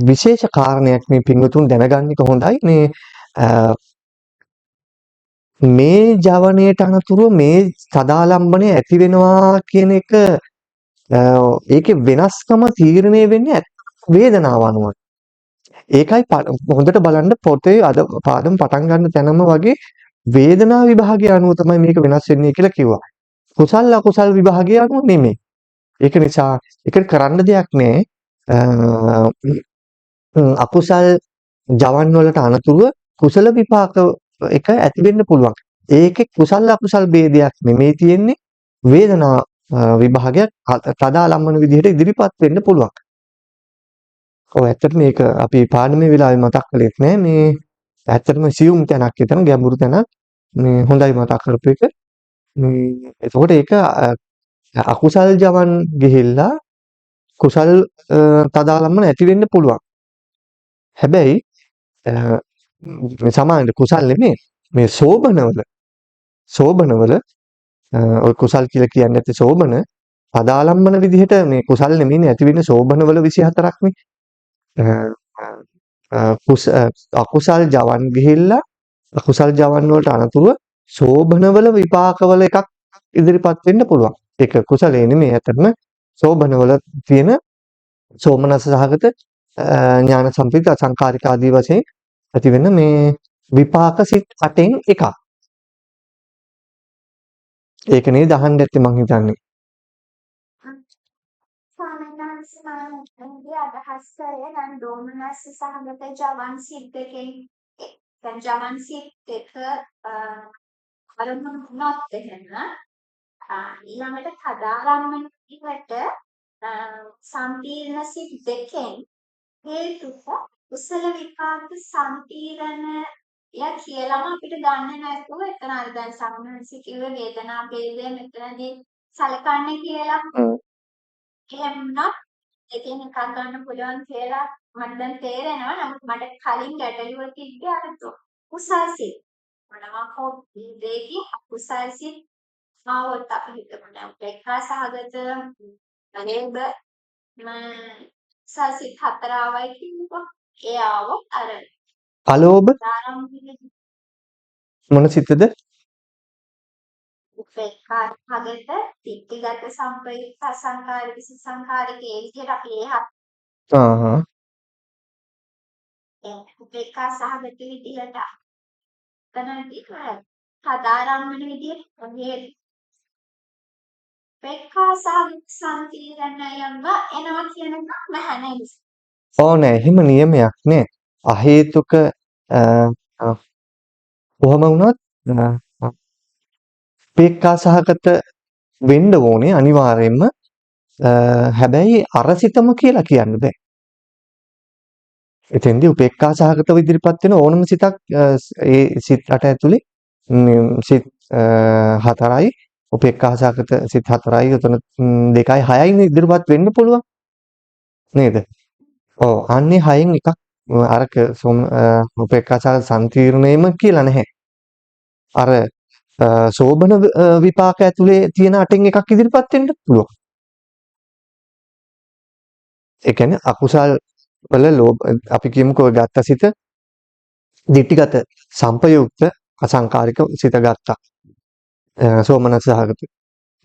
විශේෂ කාරණයක් මේ පින්වතුන් දැනගන්න එක හොඳයි. මේ මේ ජවනයට අනතුරුව මේ සදාලම්බණය ඇති වෙනවා කියන එක ඒකේ වෙනස්කම තීරණය වෙන්නේ වේදනාව අනුව. ඒකයි හොඳට බලන්න පොතේ අද පාඩම පටන් ගන්න තැනම වගේ වේදනා විභාගය අනුව තමයි මේක වෙනස් වෙන්නේ කියලා කිව්වා. කුසල් අකුසල් විභාගය අනුව නෙමෙයි. ඒක නිසා ඒකට කරන්න දෙයක් නෑ. අකුසල් ජවන් වලට අනතුරුව කුසල විපාක එක ඇති වෙන්න පුළුවන්. ඒකේ කුසල් අකුසල් භේදයක් නෙමෙයි තියෙන්නේ. වේදනා විභාගයක් තදාලම්බන විදිහට ඉදිරිපත් වෙන්න පුළුවන්. ඔව් ඇත්තටම මේක අපි පාඩමේ වෙලාවේ මතක් කළේත් නෑ. මේ ඇත්තටම සියුම් තැනක් එතන ගැඹුරු තැනක්. මේ හොඳයි මතක් කරපු එක. මේ එතකොට ඒක අකුසල් ජවන් ගිහිල්ලා කුසල් තදාලම්බන ඇති වෙන්න පුළුවන්. හැබැයි මේ සමානට කුසල් නෙමෙයි මේ සෝබනවල සෝබනවල ඔය කුසල් කියලා කියන්නේ නැත්තේ සෝබන තදාලම්බන විදිහට මේ කුසල් නෙමෙයිනේ ඇති වෙන්නේ සෝබනවල 24ක් නේ. අකුසල් ජවන් ගිහිල්ලා අකුසල් ජවන් වලට අනතුරුව සෝබනවල විපාකවල එකක් ඉදිරිපත් වෙන්න පුළුවන්. ඒක කුසලේ නෙමෙයි ඇත්තටම සෝබනවල තියෙන සෝමනස්ස සහගත ඥාන සම්ප්‍රයුක්ත අසංකාරික ආදී වශයෙන් ඇති වෙන මේ විපාක සිත් අටෙන් එකක්. ඒක නේද අහන්න ඇත්තේ මං හිතන්නේ. ස්වාමීන් වහන්සේ මම අදහස් කරේ දැන් දෝමනස්ස සහගත ජවන් සිත් දෙකෙන් දැන් ජවන් සිත් දෙක අරමුණු වුණොත් එහෙම ඊළඟට තදාරම්මන විදිහට සම්පීර්ණ සිත් දෙකෙන් හේතුක කුසල විපාක සම්පීර්ණය කියලාම අපිට ගන්න නැතුව එතන අර දැන් සම්මන්සි කිව්වේ වේදනා භේදය මෙතනදී සලකන්නේ කියලා. එහෙම වුණත් දෙකෙන් එකක් ගන්න පුළුවන් කියලා මට දැන් තේරෙනවා. නමුත් මට කලින් ගැටලුව තිබ්බේ අර කුසල් සිත්. මොනවා හෝ දෙයකින් අකුසල් සිත් ආවොත් අපි හිතමු දැන් උපේක්ඛා සහගත නේද කුසල් සිත් හතර ආවයි කියමුකෝ. ඒ ආවොත් අර අලෝභ මොන සිතද? උපේක්ඛා සහගත දිට්ඨිගත සම්ප්‍රයුක්ත අසංකාරික සසංකාරික ඒ විදිහට අපි ඒ හත් උපේක්ඛා සහගත විදිහට එතනදී තදාරම්මන විදිහට උපේක්ඛා සහගත සම්පීරණයම එනවා කියන එකක් නැහැ නේද? ඕ නෑ එහෙම නියමයක් නෑ. අහේතුක කොහොම වුණත් උපේක්ඛා සහගත වෙන්න ඕනේ අනිවාර්යයෙන්ම. හැබැයි අරසිතම කියලා කියන්න බෑ. එතෙන්දී උපේක්ඛා සහගතව ඉදිරිපත් වෙන ඕනම සිතක් ඒ සිත් අට ඇතුලේ සිත් හතරයි උපේක්ඛා සහගත සිත් හතරයි උතන දෙකයි හයයි ඉදිරිපත් වෙන්න පුළුවන් නේද? ඔව් අන්නේ හයෙන් එකක් අරක උපේක්ඛා සහගත සම්තීර්ණයම කියලා නැහැ. අර සෝබන විපාක ඇතුලේ තියෙන අටෙන් එකක් ඉදිරිපත් වෙන්න පුළුවන්. ඒ කියන්නේ අකුසල් වල ලෝභ අපි කියමුකෝ ඔය ගත්ත සිත දිට්ඨිගත සම්පයුක්ත අසංකාරික සිත ගත්තා. සෝමනස්ස සහගත.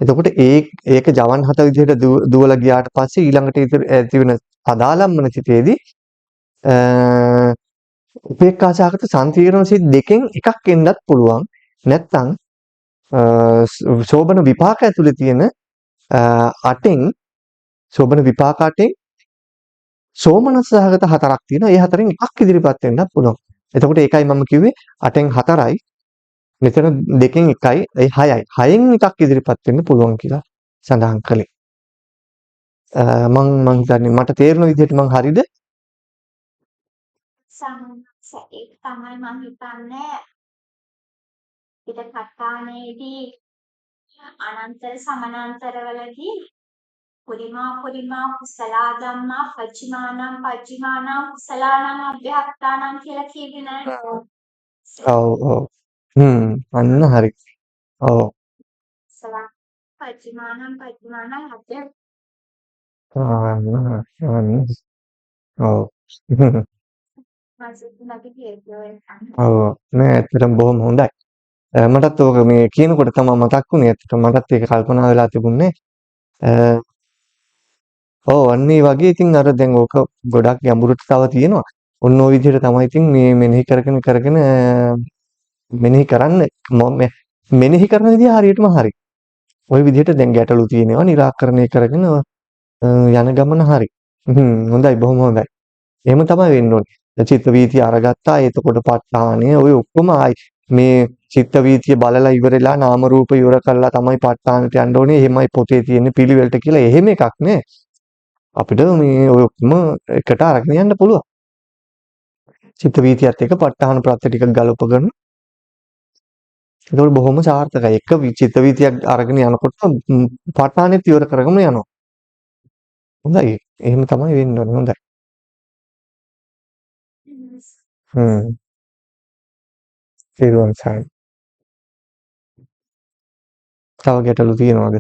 එතකොට ඒක ජවන් හත විදිහට දුවලා ගියාට පස්සේ ඊළඟට ඇති වෙන අදාලම්මන සිතේදී උපේක්ඛා සහගත සම්තීර්ණ සිත් දෙකෙන් එකක් එන්නත් පුළුවන්. නැත්තම් සෝබන විපාක ඇතුලේ තියෙන අටෙන් සෝබන විපාක අටෙන් සෝමනස්ස සහගත හතරක් තියෙනවා. ඒ හතරෙන් එකක් ඉදිරිපත් වෙන්නත් පුළුවන්. එතකොට ඒකයි මම කිව්වේ අටෙන් හතරයි මෙතන දෙකෙන් එකයි ඒ හයයි. හයෙන් එකක් ඉදිරිපත් වෙන්න පුළුවන් කියලා සඳහන් කළේ. මං මං හිතන්නේ මට තේරුණ විදිහට මං හරිද? සම්ස ඒක තමයි මං හිතන්නේ පිට කට්ටානේදී අනන්තර සමානාන්තර වලදී පුරිමා පුරිමා කුසලා ධම්මා පච්චිමානම් පච්චිමානම් කුසලානම් අභ්‍යක්තානම් කියලා කිව්වේ නෑ. ඔව් ඔව්. අන්න හරි. ඔව්. කුසලා පච්චිමානම් පච්චිමානම් අභ්‍යක්ත. අන්න ඔව්. ඔව් නෑ, ඇත්තටම බොහොම හොඳයි. මටත් ඕක මේ කියනකොට තමයි මතක් වුණේ. ඇත්තටම මටත් ඒක කල්පනා වෙලා තිබුණේ. ඔව්, අන්න ඒ වගේ ඉතින් අර දැන් ඕක ගොඩක් ගැඹුරට තව තියෙනවා. ඔන්න ඔය විදිහට තමයි ඉතින් මේ මෙනෙහි කරගෙන කරගෙන මෙනෙහි කරන්න මෙනෙහි කරන විදිහ හරියටම හරි. ඔය විදිහට දැන් ගැටලු තියෙනවා නිරාකරණය කරගෙන යන ගමන හරි. හොඳයි, බොහොම හොඳයි. එහෙම තමයි වෙන්න ඕනේ. චිත්ත වීතිය අරගත්තා. එතකොට ප ဋ ාණය ඔය ඔක්කොම ආයි මේ චිත්ත වීතිය බලලා ඉවරලා නාම රූප ඉවර කරලා තමයි ප ဋ ාණයට යන්න ඕනේ. එහෙමයි පොතේ තියෙන පිළිවෙලට කියලා එහෙම එකක් නෑ. අපිට මේ ඔය ඔක්කොම එකට අරගෙන යන්න පුළුවන්. චිත්ත වීතියත් එක්ක ප ဋ ාණ ප්‍රත්‍ය ටිකක් ගලපගෙන ඒකවල බොහොම සාර්ථකයි. එක චිත්ත වීතියක් අරගෙන යනකොට ප ဋ ාණෙත් ඉවර කරගම යනවා. හොඳයි. එහෙම තමයි වෙන්න ඕනේ. හොඳයි. තේරුවන් සරණයි. තව ගැටලු තියෙනවද?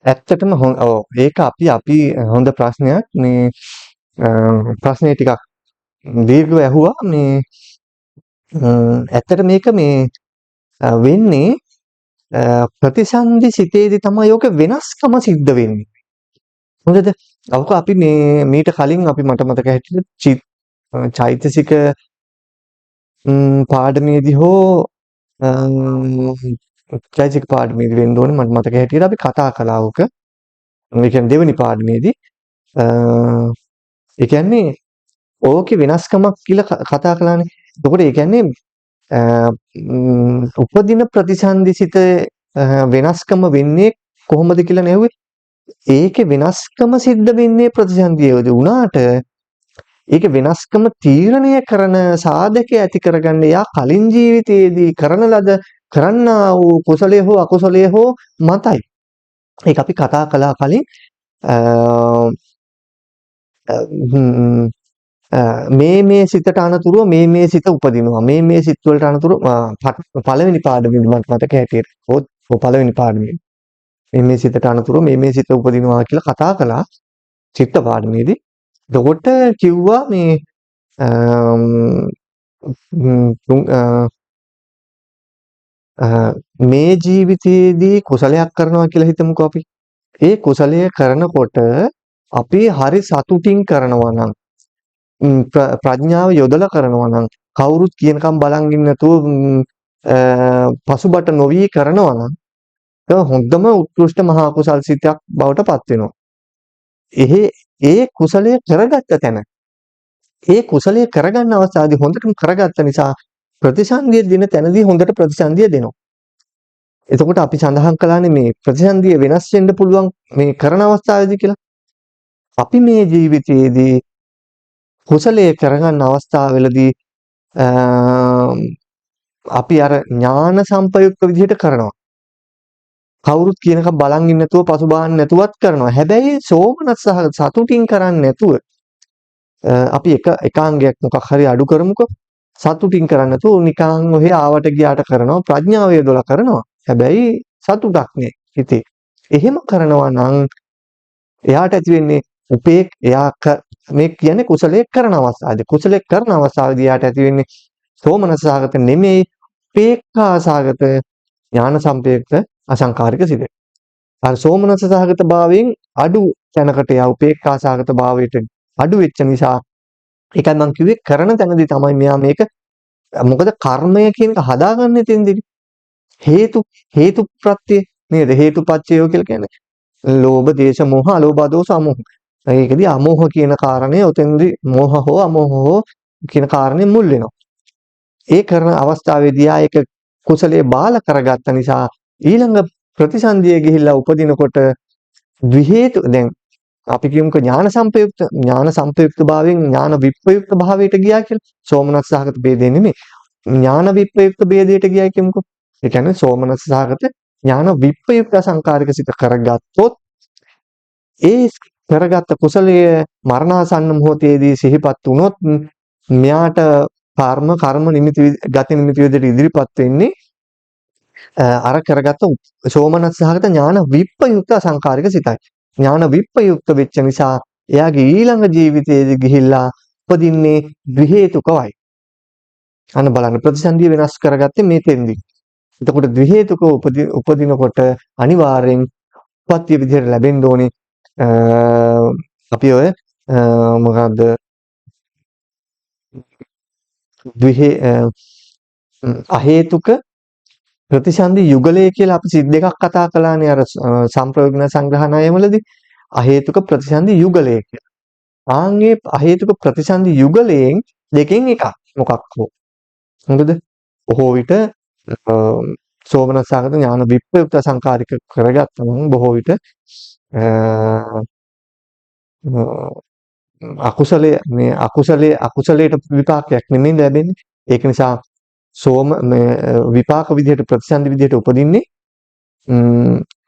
ඇත්තටම ඔව්, ඒක අපි අපි හොඳ ප්‍රශ්නයක්. මේ ප්‍රශ්නේ ටිකක් දීර්ඝව ඇහුවා. මේ ඇත්තට මේක මේ වෙන්නේ ප්‍රතිසන්දි සිතේදී තමයි ඔක වෙනස්කම සිද්ධ වෙන්නේ. හොඳද? ඔක අපි මේ මීට කලින් අපි මට මතක හැටියට චෛතසික පාඩමේදී හෝ චෛතසික පාඩමේදී වෙන්න ඕනේ මට මතක හැටියට අපි කතා කළා ඔක. ඒ කියන්නේ දෙවෙනි පාඩමේදී. ඒ කියන්නේ ඕකේ වෙනස්කමක් කියලා කතා කළානේ. එතකොට ඒ කියන්නේ උපදින ප්‍රතිසන්දිසිත වෙනස්කම වෙන්නේ කොහොමද කියලා නෙව්වේ. ඒකේ වෙනස්කම සිද්ධ වෙන්නේ ප්‍රතිසන්දියේදී වුණාට ඒක වෙනස්කම තීරණය කරන සාධකය ඇති කරගන්න එයා කලින් ජීවිතයේදී කරන ලද කරන්නා වූ කුසලයේ හෝ අකුසලයේ හෝ මතයි. ඒක අපි කතා කළා කලින්. මේ මේ සිතට අනතුරුව මේ මේ සිත උපදිනවා. මේ මේ සිත් වලට අනතුරුව පළවෙනි පාඩමේදී මට මතක හැටියට ඔව් පළවෙනි පාඩමේ මේ මේ සිතට අනතුරුව මේ මේ සිත උපදිනවා කියලා කතා කළා චිත්ත පාඩමේදී. එතකොට කිව්වා මේ මේ ජීවිතයේදී කුසලයක් කරනවා කියලා හිතමුකෝ අපි. ඒ කුසලය කරනකොට අපි හරි සතුටින් කරනවා නම් ප්‍රඥාව යොදලා කරනවා නම් කවුරුත් කියනකම් බලන් ඉන්නේ නැතුව පසුබට නොවි කරනවා නම් ඒක හොඳම උත්කෘෂ්ඨ මහා කුසල් සිතක් බවට පත් වෙනවා. ඒ කුසලය කරගත්ත තැන ඒ කුසලය කරගන්න අවස්ථාවේදී හොඳටම කරගත්ත නිසා ප්‍රතිසන්දිය දෙන තැනදී හොඳට ප්‍රතිසන්දිය දෙනවා. එතකොට අපි සඳහන් කළානේ මේ ප්‍රතිසන්දිය වෙනස් වෙන්න පුළුවන් මේ කරන අවස්ථාවේදී කියලා. අපි මේ ජීවිතයේදී කුසලය කරගන්න අවස්ථාවවලදී අපි අර ඥාන සම්පයුක්ත විදිහට කරනවා. කවුරුත් කියනකම් බලන් ඉන්න නැතුව පසුබාහන්න නැතුවත් කරනවා. හැබැයි සෝමනස් සහ සතුටින් කරන්නේ නැතුව අපි එක එකාංගයක් මොකක් හරි අඩු කරමුකෝ. සතුටින් කරන්නේ නැතුව නිකන් ඔහේ ආවට ගියාට කරනවා. ප්‍රඥාව යොදලා කරනවා. හැබැයි සතුටක් නෑ හිතේ. එහෙම කරනවා නම් එයාට ඇති වෙන්නේ උපේ එයා මේ කියන්නේ කුසලයේ කරන අවස්ථාවේදී කුසලයේ කරන අවස්ථාවේදී එයාට ඇති වෙන්නේ සෝමනස් සහගත නෙමෙයි උපේක්ඛා සහගත ඥාන සම්පයුක්ත අසංකාරික සිත. අර සෝමනස්ස සහගත භාවයෙන් අඩු තැනකට යා උපේක්ඛා සහගත භාවයට අඩු වෙච්ච නිසා ඒකයි මං කිව්වේ කරන තැනදී තමයි මෙයා මේක, මොකද කර්මය කියන එක හදාගන්න එතෙන්දී හේතු හේතු ප්‍රත්‍ය නේද? හේතුපච්චයෝ කියලා කියන්නේ ලෝභ, දේශ, මෝහ, අලෝභ, දෝෂ, අමෝහ. ඒකෙදි අමෝහ කියන කාරණය ඔතෙන්දී මෝහ හෝ අමෝහ හෝ කියන කාරණේ මුල් වෙනවා. ඒ කරන අවස්ථාවේදී ආ ඒක කුසලයේ බාල කරගත්ත නිසා ඊළඟ ප්‍රතිසන්දිය ගිහිල්ලා උපදිනකොට ද්වි හේතු, දැන් අපි කියමුකෝ ඥාන සම්පයුක්ත, ඥාන සම්පයුක්ත භාවයෙන් ඥාන විප්‍රයුක්ත භාවයට ගියා කියලා. සෝමනස්ස සහගත භේදය නෙමෙයි, ඥාන විප්‍රයුක්ත භේදයට ගියා කියමුකෝ. ඒ කියන්නේ සෝමනස්ස සහගත ඥාන විප්‍රයුක්ත සංකාරික සිත කරගත්තොත් ඒ කරගත්ත කුසලය මරණාසන්න මොහොතේදී සිහිපත් වුණොත් මෙයාට කර්ම කර්ම නිමිති ගති නිමිති විදිහට ඉදිරිපත් වෙන්නේ අර කරගත්ත සෝමනස්ස සහගත ඥාන විප්‍රයුක්ත සංකාරික සිතයි. ඥාන විප්‍රයුක්ත වෙච්ච නිසා එයාගේ ඊළඟ ජීවිතයේදී ගිහිල්ලා උපදින්නේ ද්වි හේතුකවයි. අන්න බලන්න ප්‍රතිසන්දිය වෙනස් කරගත්තේ මේ තෙන්දී. එතකොට ද්වි හේතුකව උපදිනකොට අනිවාර්යෙන් උපත්ති විදිහට ලැබෙන්න ඕනේ අපි ඔය මොකද්ද ද්වි අහේතුක ප්‍රතිසන්දි යුගලය කියලා අපි සිත් දෙකක් කතා කළානේ අර සම්ප්‍රයෝගන සංග්‍රහ ණයවලදී අහේතුක ප්‍රතිසන්දි යුගලය කියලා. ආන් ඒ අහේතුක ප්‍රතිසන්දි යුගලයෙන් දෙකෙන් එකක් මොකක් හෝ. හරිද? බොහෝ විට සෝමනස්සාගත ඥාන විප්‍රයුක්ත සංකාරික කරගත්තම බොහෝ විට අකුසලයේ මේ අකුසලයේ අකුසලයට විපාකයක් නෙමෙයි ලැබෙන්නේ. ඒක නිසා සෝම මේ විපාක විදිහට ප්‍රතිසන්දි විදිහට උපදින්නේ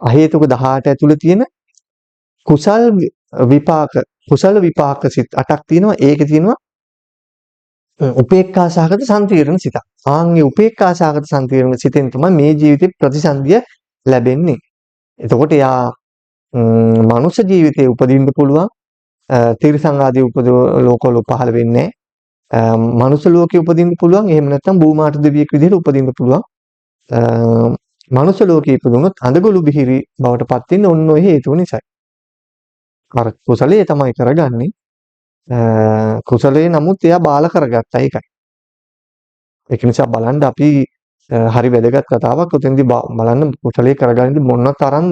අහේතුක 18 ඇතුළේ තියෙන කුසල් විපාක, කුසල විපාක සිත් 8ක් තියෙනවා. ඒකේ තියෙනවා උපේක්ඛා සහගත සම්තීර්ණ සිතක්. ආන්ගේ උපේක්ඛා සහගත සම්තීර්ණ සිතෙන් තමයි මේ ජීවිතේ ප්‍රතිසන්දිය ලැබෙන්නේ. එතකොට එයා මනුෂ්‍ය ජීවිතේ උපදින්න පුළුවන්. තිරිසන් ආදී උපද ලෝකවල පහළ වෙන්නේ නැහැ. මනුෂ්‍ය ලෝකේ උපදින්න පුළුවන්. එහෙම නැත්නම් භූමාට දෙවියෙක් විදිහට උපදින්න පුළුවන්. මනුෂ්‍ය ලෝකේ ඉපදුනොත් අඳගොළු බිහිරි බවට පත් වෙන්නේ ඔන්න ඔය හේතුව නිසායි. අර කුසලයේ තමයි කරගන්නේ. කුසලයේ නමුත් එයා බාල කරගත්තා ඒකයි. ඒක නිසා බලන්න අපි හරි වැදගත් කතාවක් උතෙන්දී බලන්න කුසලයේ කරගනිද්දී මොන තරම්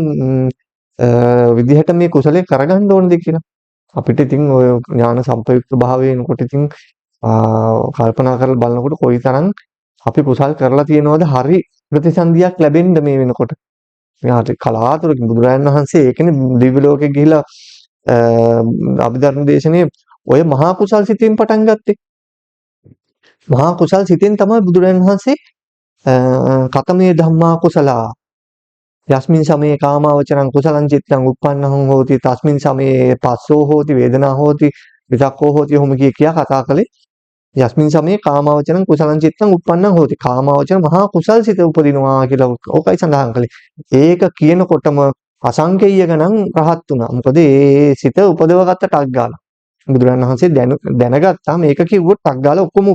විදිහට මේ කුසලයේ කරගන්න ඕනද කියලා. අපිට ඉතින් ඔය ඥාන සම්පයුක්ත භාවය එනකොට ඉතින් කල්පනා කරලා බලනකොට කොයිතරම් අපි කුසල් කරලා තියෙනවද හරි ප්‍රතිසන්දියක් ලැබෙන්න මේ වෙනකොට. මෙයාට කලාතුරකින් බුදුරජාණන් වහන්සේ ඒකනේ දිව්‍ය ලෝකෙ ගිහිලා අභිධර්ම දේශනේ ඔය මහා කුසල් සිතින් පටන් ගත්තේ. මහා කුසල් සිතෙන් තමයි බුදුරජාණන් වහන්සේ කතමේ ධම්මා කුසලා යස්මින් සමයේ කාමාවචරං කුසලං චිත්තං උප්පන්නං හෝති තස්මින් සමයේ පස්සෝ හෝති වේදනා හෝති විතක්කෝ හෝති ඔහොම කිය කියා කතා කළේ. යස්මින් සමයේ කාමාවචරං කුසලං චිත්තං උප්පන්නං හෝති, කාමාවචර මහා කුසල් සිත උපදිනවා කියලා ඕකයි සඳහන් කළේ. ඒක කියනකොටම අසංකේය ගණන් රහත් වුණා. මොකද ඒ සිත උපදවගත්ත ටක් ගාලා බුදුරජාණන් වහන්සේ දැනගත්තා මේක කිව්වොත් ටක් ගාලා ඔක්කොම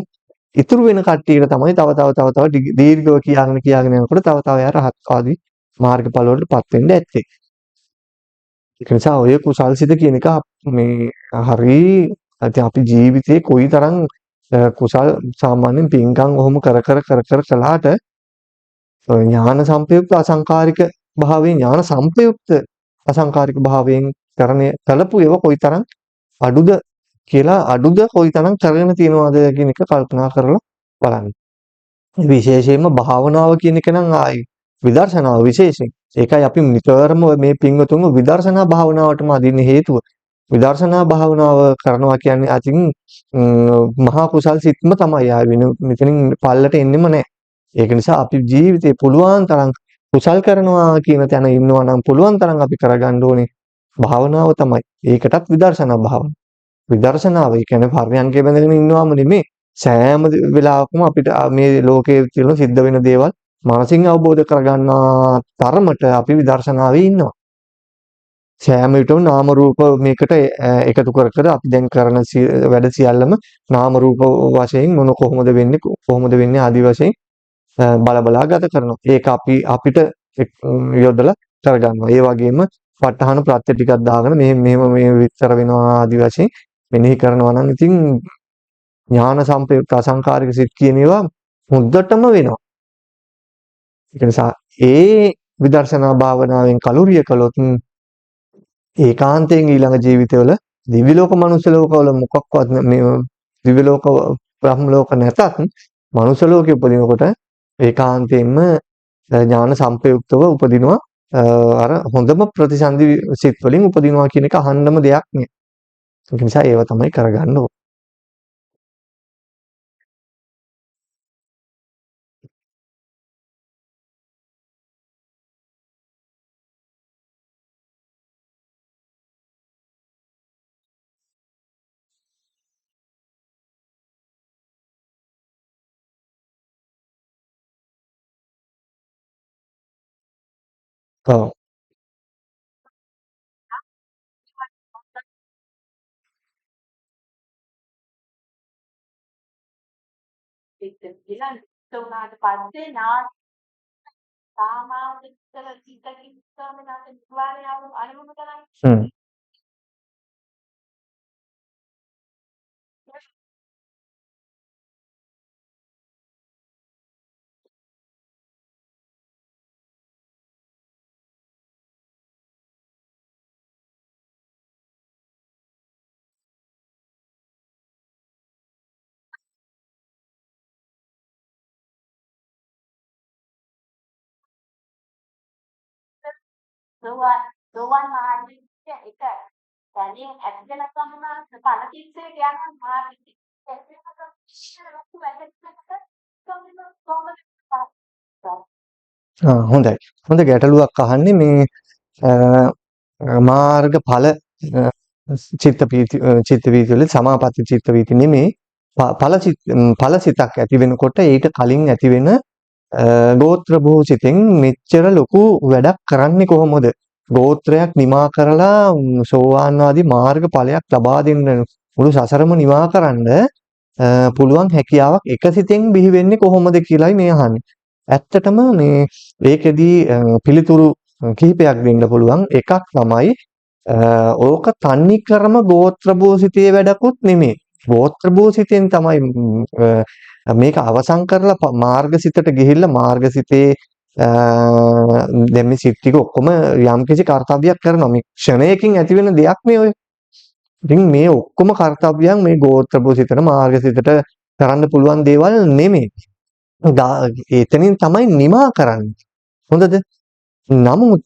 ඉතුරු වෙන කට්ටියට තමයි තව තව තව තව දීර්ඝව කියාගෙන කියාගෙන යනකොට තව තව යා රහත් ආදී මාර්ගඵල වලට පත් වෙන්න ඇත්තේ. ඒක නිසා ඔය කුසල් සිත කියන එක මේ හරි අපි ජීවිතේ කොයිතරම් කුසල් සාමාන්‍යයෙන් පින්කම් ඔහොම කර කර කර කර කළාට ඥාන සම්පයුක්ත අසංකාරික භාවයෙන් ඥාන සම්පයුක්ත අසංකාරික භාවයෙන් කරන්නේ කළපු ඒවා කොයිතරම් අඩුද කියලා අඩුද කොයිතරම් කරගෙන තියනවාද කියන එක කල්පනා කරලා බලන්න. විශේෂයෙන්ම භාවනාව කියන එක නම් ආයි විදර්ශනාව විශේෂයෙන්. ඒකයි අපි නිතරම මේ පින්වතුන්ව විදර්ශනා භාවනාවටම අදින්න හේතුව. විදර්ශනා භාවනාව කරනවා කියන්නේ අතින් මහා කුසල් සිත්ම තමයි ආයි වෙන මෙතනින් පල්ලට එන්නෙම නැහැ. ඒක නිසා අපි ජීවිතේ පුළුවන් තරම් කුසල් කරනවා කියන තැන ඉන්නවා නම් පුළුවන් තරම් අපි කරගන්න ඕනේ භාවනාව තමයි. ඒකටත් විදර්ශනා භාවනාව. විදර්ශනාව ඒ කියන්නේ පර්යංකේ බැඳගෙන ඉන්නවාම නෙමෙයි. සෑම වෙලාවකම අපිට මේ ලෝකයේ තියෙන සිද්ධ වෙන දේවල් මනසින් අවබෝධ කරගන්නා තරමට අපි විදර්ශනාවේ ඉන්නවා. සෑම විටම නාම රූප මේකට එකතු කර කර අපි දැන් කරන වැඩ සියල්ලම නාම රූප වශයෙන් මොන කොහොමද වෙන්නේ කොහොමද වෙන්නේ ආදි වශයෙන් බල බලා ගත කරනවා. ඒක අපිට යොදලා කරගන්නවා. ඒ වගේම ප ဋ ාහන ප්‍රත්‍ය ටිකක් දාගෙන මෙහෙම මෙහෙම මේ විස්තර වෙනවා ආදි වශයෙන් මෙනෙහි කරනවා නම් ඉතින් ඥාන සම්ප්‍රයුක්ත අසංකාරික සිත් කියන ඒවා හොඳටම වෙනවා. ඒක නිසා ඒ විදර්ශනා භාවනාවෙන් කලුරිය කළොත් ඒකාන්තයෙන් ඊළඟ ජීවිතවල දිව්‍ය ලෝක මනුෂ්‍ය ලෝකවල මොකක්වත් මේ දිව්‍ය ලෝක බ්‍රහ්ම ලෝක නැතත් මනුෂ්‍ය ලෝකෙ උපදිනකොට ඒකාන්තයෙන්ම ඥාන සම්ප්‍රයුක්තව උපදිනවා. අර හොඳම ප්‍රතිසන්දි සිත් වලින් උපදිනවා කියන එක අහන්නම දෙයක් නෑ. ඒක නිසා ඒව තමයි කරගන්න ඕන. ඔව්. කියලා උනාට පස්සේ නා සාමාජික සිතකින් ස්වාමීන් වහන්සේ නිර්වාණය අනුමත කරන්නේ. හ්ම්. සෝවන් මාර්ගයේ එක තැනින් ඇති වෙන ස්වාමීන් ඵල තිස්සේ යන මාර්ගය ආ හොඳයි. හොඳ ගැටලුවක් අහන්නේ මේ මාර්ග ඵල චිත්ත පීති චිත්ත වීති වල සමාපatti චිත්ත වීති නෙමේ ඵල ඵල සිතක් ඇති වෙනකොට ඊට කලින් ඇති වෙන ගෝත්‍ර භූ සිතෙන් මෙච්චර ලොකු වැඩක් කරන්නේ කොහොමද? ගෝත්‍රයක් නිමා කරලා සෝවාන් ආදී මාර්ග ඵලයක් ලබා දෙන්න මුළු සසරම නිමා කරන්න පුළුවන් හැකියාවක් එක සිතෙන් බිහි වෙන්නේ කොහොමද කියලායි මේ අහන්නේ. ඇත්තටම මේ ඒකෙදී පිළිතුරු කිහිපයක් දෙන්න පුළුවන්. එකක් තමයි ඕක තන්නි ක්‍රම ගෝත්‍ර භූසිතේ වැඩකුත් නෙමෙයි. ගෝත්‍ර භූසිතෙන් තමයි මේක අවසන් කරලා මාර්ගසිතට ගිහිල්ලා මාර්ගසිතේ දැන් මේ සිත් ටික ඔක්කොම යම්කිසි කර්තව්‍යයක් කරනවා. මේ ක්ෂණයකින් ඇති වෙන දෙයක් නේ ඔය. ඉතින් මේ ඔක්කොම කර්තව්‍යයන් මේ ගෝත්‍ර භූසිතට මාර්ගසිතට කරන්න පුළුවන් දේවල් නෙමෙයි. එතනින් තමයි නිමා කරන්නේ. හොඳද? නමුත්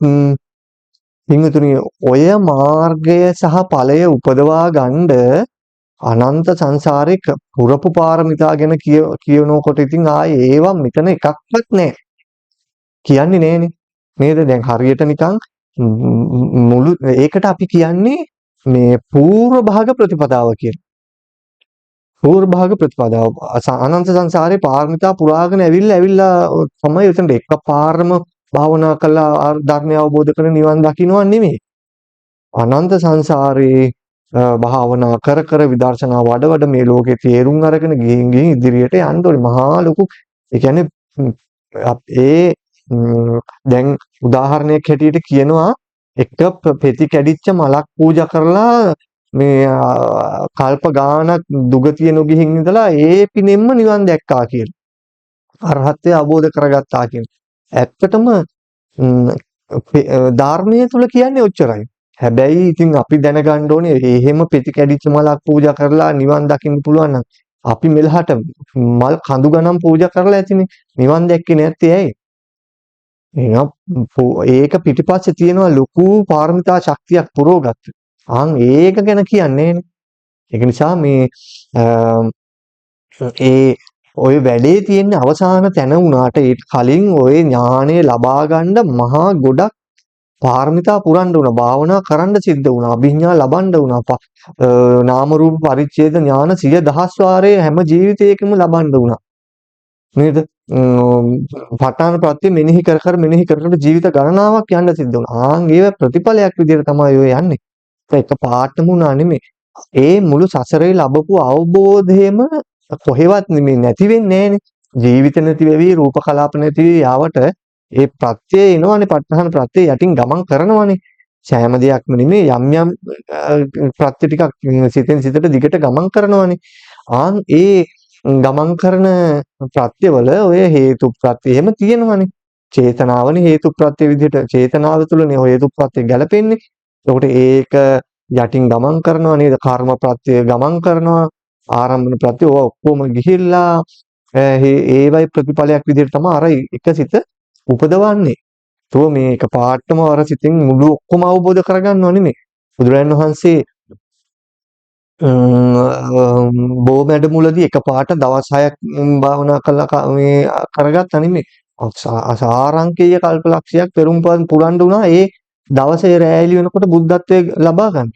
පින්වතුනි ඔය මාර්ගය සහ ඵලය උපදවා ගන්න අනන්ත සංසාරේ පුරපු පාරමිතා ගැන කියනකොට ඉතින් ආයේ ඒවා මෙතන එකක්වත් නෑ. කියන්නේ නෑනේ. නේද? දැන් හරියට නිකන් මුළු ඒකට අපි කියන්නේ මේ පූර්ව භාග ප්‍රතිපදාව කියලා. පූර්ව භාග ප්‍රතිපදාව අනන්ත සංසාරේ පාරමිතා පුරාගෙන ඇවිල්ලා ඇවිල්ලා තමයි එතනට එකපාරම භාවනා කළා ධර්මය අවබෝධ කරගෙන නිවන් දකින්නවා නෙමෙයි. අනන්ත සංසාරේ භාවනා කර කර විදර්ශනා වඩ වඩ මේ ලෝකේ තේරුම් අරගෙන ගිහින් ගිහින් ඉදිරියට යන්න ඕනේ. මහා ලොකු ඒ කියන්නේ ඒ දැන් උදාහරණයක් හැටියට කියනවා එක පෙති කැඩිච්ච මලක් පූජා කරලා මේ කල්ප ගානක් දුගතිය නොගිහින් ඉඳලා ඒ පිනෙන්ම නිවන් දැක්කා කියලා. අරහත්ත්වය අවබෝධ කරගත්තා කියලා. ඇත්තටම ධර්මයේ තුල කියන්නේ ඔච්චරයි. හැබැයි ඉතින් අපි දැනගන්න ඕනේ එහෙම පෙති කැඩිච්ච මලක් පූජා කරලා නිවන් දකින්න පුළුවන් නම් අපි මෙලහට මල් කඳු ගණන් පූජා කරලා ඇතිනේ. නිවන් දැක්කේ නැත්තේ ඇයි? එහෙනම් ඒක පිටිපස්සේ තියෙනවා ලොකු පාරමිතා ශක්තියක් පුරවගත්ත. ආන් ඒක ගැන කියන්නේ නෑනේ. ඒක නිසා මේ ඒ ඔය වැඩේ තියෙන අවසාන තැන වුණාට ඊට කලින් ඔය ඥාණය ලබා ගන්න මහා ගොඩක් පාරමිතා පුරන්න වුණා, භාවනා කරන්න සිද්ධ වුණා, අභිඥා ලබන්න වුණා, නාම රූප පරිච්ඡේද ඥාන සිය දහස් වාරයේ හැම ජීවිතයකම ලබන්න වුණා. නේද? ප ဋ ාණ ප්‍රත්‍ය මෙනෙහි කර කර මෙනෙහි කර කර ජීවිත ගණනාවක් යන්න සිද්ධ වුණා. ආන් ඒව ප්‍රතිඵලයක් විදියට තමයි ඔය යන්නේ. ඒක පාටම වුණා නෙමෙයි. ඒ මුළු සසරේ ලැබපු අවබෝධයම කොහෙවත් නෙමෙයි නැති වෙන්නේ නෑනේ. ජීවිත නැති වෙවි රූප කලාප නැති වෙවි ආවට ඒ ප්‍රත්‍යය එනවනේ. ප ဋ ාහන ප්‍රත්‍යය යටින් ගමන් කරනවනේ. සෑම දෙයක්ම නෙමෙයි, යම් යම් ප්‍රත්‍ය ටිකක් සිතෙන් සිතට දිගට ගමන් කරනවනේ. ආන් ඒ ගමන් කරන ප්‍රත්‍යවල ඔය හේතු ප්‍රත්‍ය එහෙම තියෙනවනේ. චේතනාවනේ හේතු ප්‍රත්‍ය විදිහට, චේතනාව තුළනේ ඔය හේතු ප්‍රත්‍ය ගැලපෙන්නේ. එතකොට ඒක යටින් ගමන් කරනවා නේද? කර්ම ප්‍රත්‍ය ගමන් කරනවා, ආරම්භන ප්‍රත්‍ය ඔය ඔක්කොම ගිහිල්ලා ඒවයි ප්‍රතිඵලයක් විදිහට තමයි අර එක සිත උපදවන්නේ. තෝ මේ එක පාටම අර සිතින් මුළු ඔක්කොම අවබෝධ කරගන්නව නෙමෙයි. බුදුරජාණන් වහන්සේ බෝමැඩ මුලදී එක පාට දවස් 6ක් භාවනා කළා මේ කරගත්තා නෙමෙයි. අසාරංකේය කල්පලක්ෂයක් පෙරුම් පුරන්න වුණා ඒ දවසේ රැ එළි වෙනකොට බුද්ධත්වයේ ලබා ගන්න.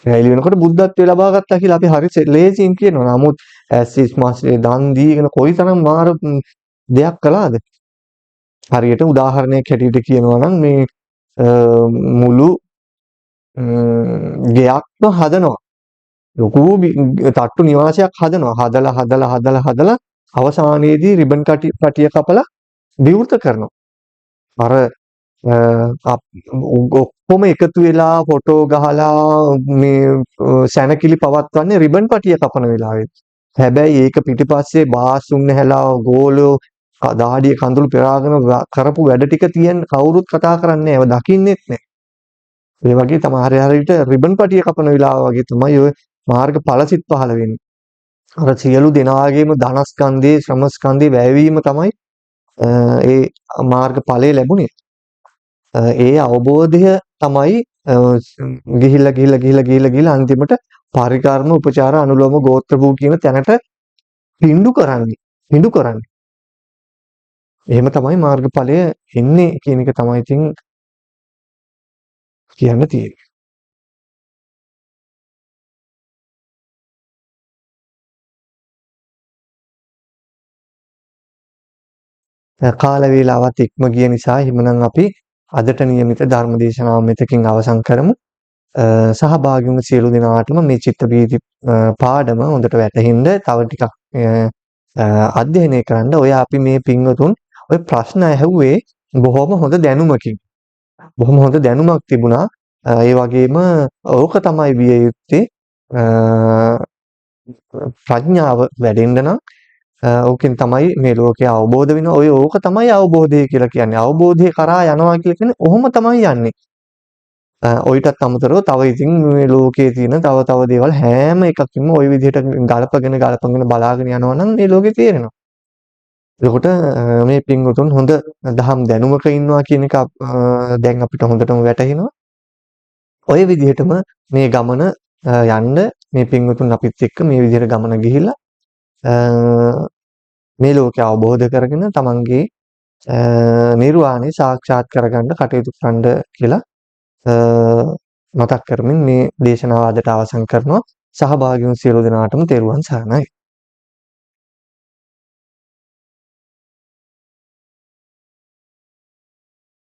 රැ එළි වෙනකොට බුද්ධත්වයේ ලබා ගත්තා කියලා අපි හරි ලේසියෙන් කියනවා. නමුත් ඇසිස් මාසේ දන් දීගෙන කොයිතරම් මාර දෙයක් කළාද? හරියට උදාහරණයක් හැටියට කියනවා නම් මේ මුළු ගෙයක්ම හදනවා. ලොකු තට්ටු නිවාසයක් හදනවා. හදලා හදලා හදලා හදලා අවසානයේදී රිබන් පටිය කපලා විවෘත කරනවා. අර ඔක්කොම එකතු වෙලා ෆොටෝ ගහලා මේ සැනකිලි පවත්වන්නේ රිබන් පටිය කපන වෙලාවෙත්. හැබැයි ඒක පිටිපස්සේ බාසුන් හැලා ගෝලෝ දාඩිය කඳුළු පෙරාගෙන කරපු වැඩ ටික තියන් කවුරුත් කතා කරන්නේ නැහැ. ඒව දකින්නෙත් නැහැ. ඒ වගේ තමයි හරි හරියට රිබන් පටිය කපන වෙලාව වගේ තමයි ඔය මාර්ග ඵලසිත පහළ වෙන්නේ. අර සියලු දෙනාගේම ධනස්කන්ධේ ශ්‍රමස්කන්ධේ වැයවීම තමයි ඒ මාර්ග ඵලය ලැබුණේ. ඒ අවබෝධය තමයි ගිහිල්ලා ගිහිල්ලා ගිහිල්ලා ගිහිල්ලා ගිහිල්ලා අන්තිමට පරිකර්ම උපචාර අනුලෝම ගෝත්‍ර භූ කියන තැනට පිඬු කරන්නේ. පිඬු කරන්නේ. එහෙම තමයි මාර්ගඵලය එන්නේ කියන එක තමයි ඉතින් කියන්න තියෙන්නේ. කාල වේලාවත් ඉක්ම ගිය නිසා එහෙමනම් අපි අදට නියමිත ධර්ම දේශනාව මෙතකින් අවසන් කරමු. සහභාගී වුණු සියලු දෙනාටම මේ චිත්ත වීදි පාඩම හොඳට වැටහෙන්න තව ටිකක් අධ්‍යයනය කරන්න. ඔය අපි මේ පින්වතුන් ඔය ප්‍රශ්න ඇහුවේ බොහොම හොඳ දැනුමකින්. බොහොම හොඳ දැනුමක් තිබුණා. ඒ වගේම ඕක තමයි විය යුත්තේ. ප්‍රඥාව වැඩෙන්න නම් ඕකෙන් තමයි මේ ලෝකය අවබෝධ වෙනවා. ඔය ඕක තමයි අවබෝධය කියලා කියන්නේ. අවබෝධය කරා යනවා කියලා කියන්නේ ඔහොම තමයි යන්නේ. ඔయితත් අමතරව තව ඉතින් මේ ලෝකයේ තියෙන තව තව දේවල් හැම එකකින්ම ওই විදිහට ගලපගෙන ගලපගෙන බලාගෙන යනවා නම් මේ ලෝකේ තේරෙනවා. එතකොට මේ පින්වතුන් හොඳ දහම් දැනුමක ඉන්නවා කියන එක දැන් අපිට හොඳටම වැටහෙනවා. ඔය විදිහටම මේ ගමන යන්න මේ පින්වතුන් අපිත් එක්ක මේ විදිහට ගමන ගිහිල්ලා මේ ලෝකය අවබෝධ කරගෙන තමන්ගේ නිර්වාණය සාක්ෂාත් කරගන්න කටයුතු කරන්න කියලා මතක් කරමින් මේ දේශනාව අදට අවසන් කරනවා. සහභාගී වුණු සියලු දෙනාටම තෙරුවන් සරණයි.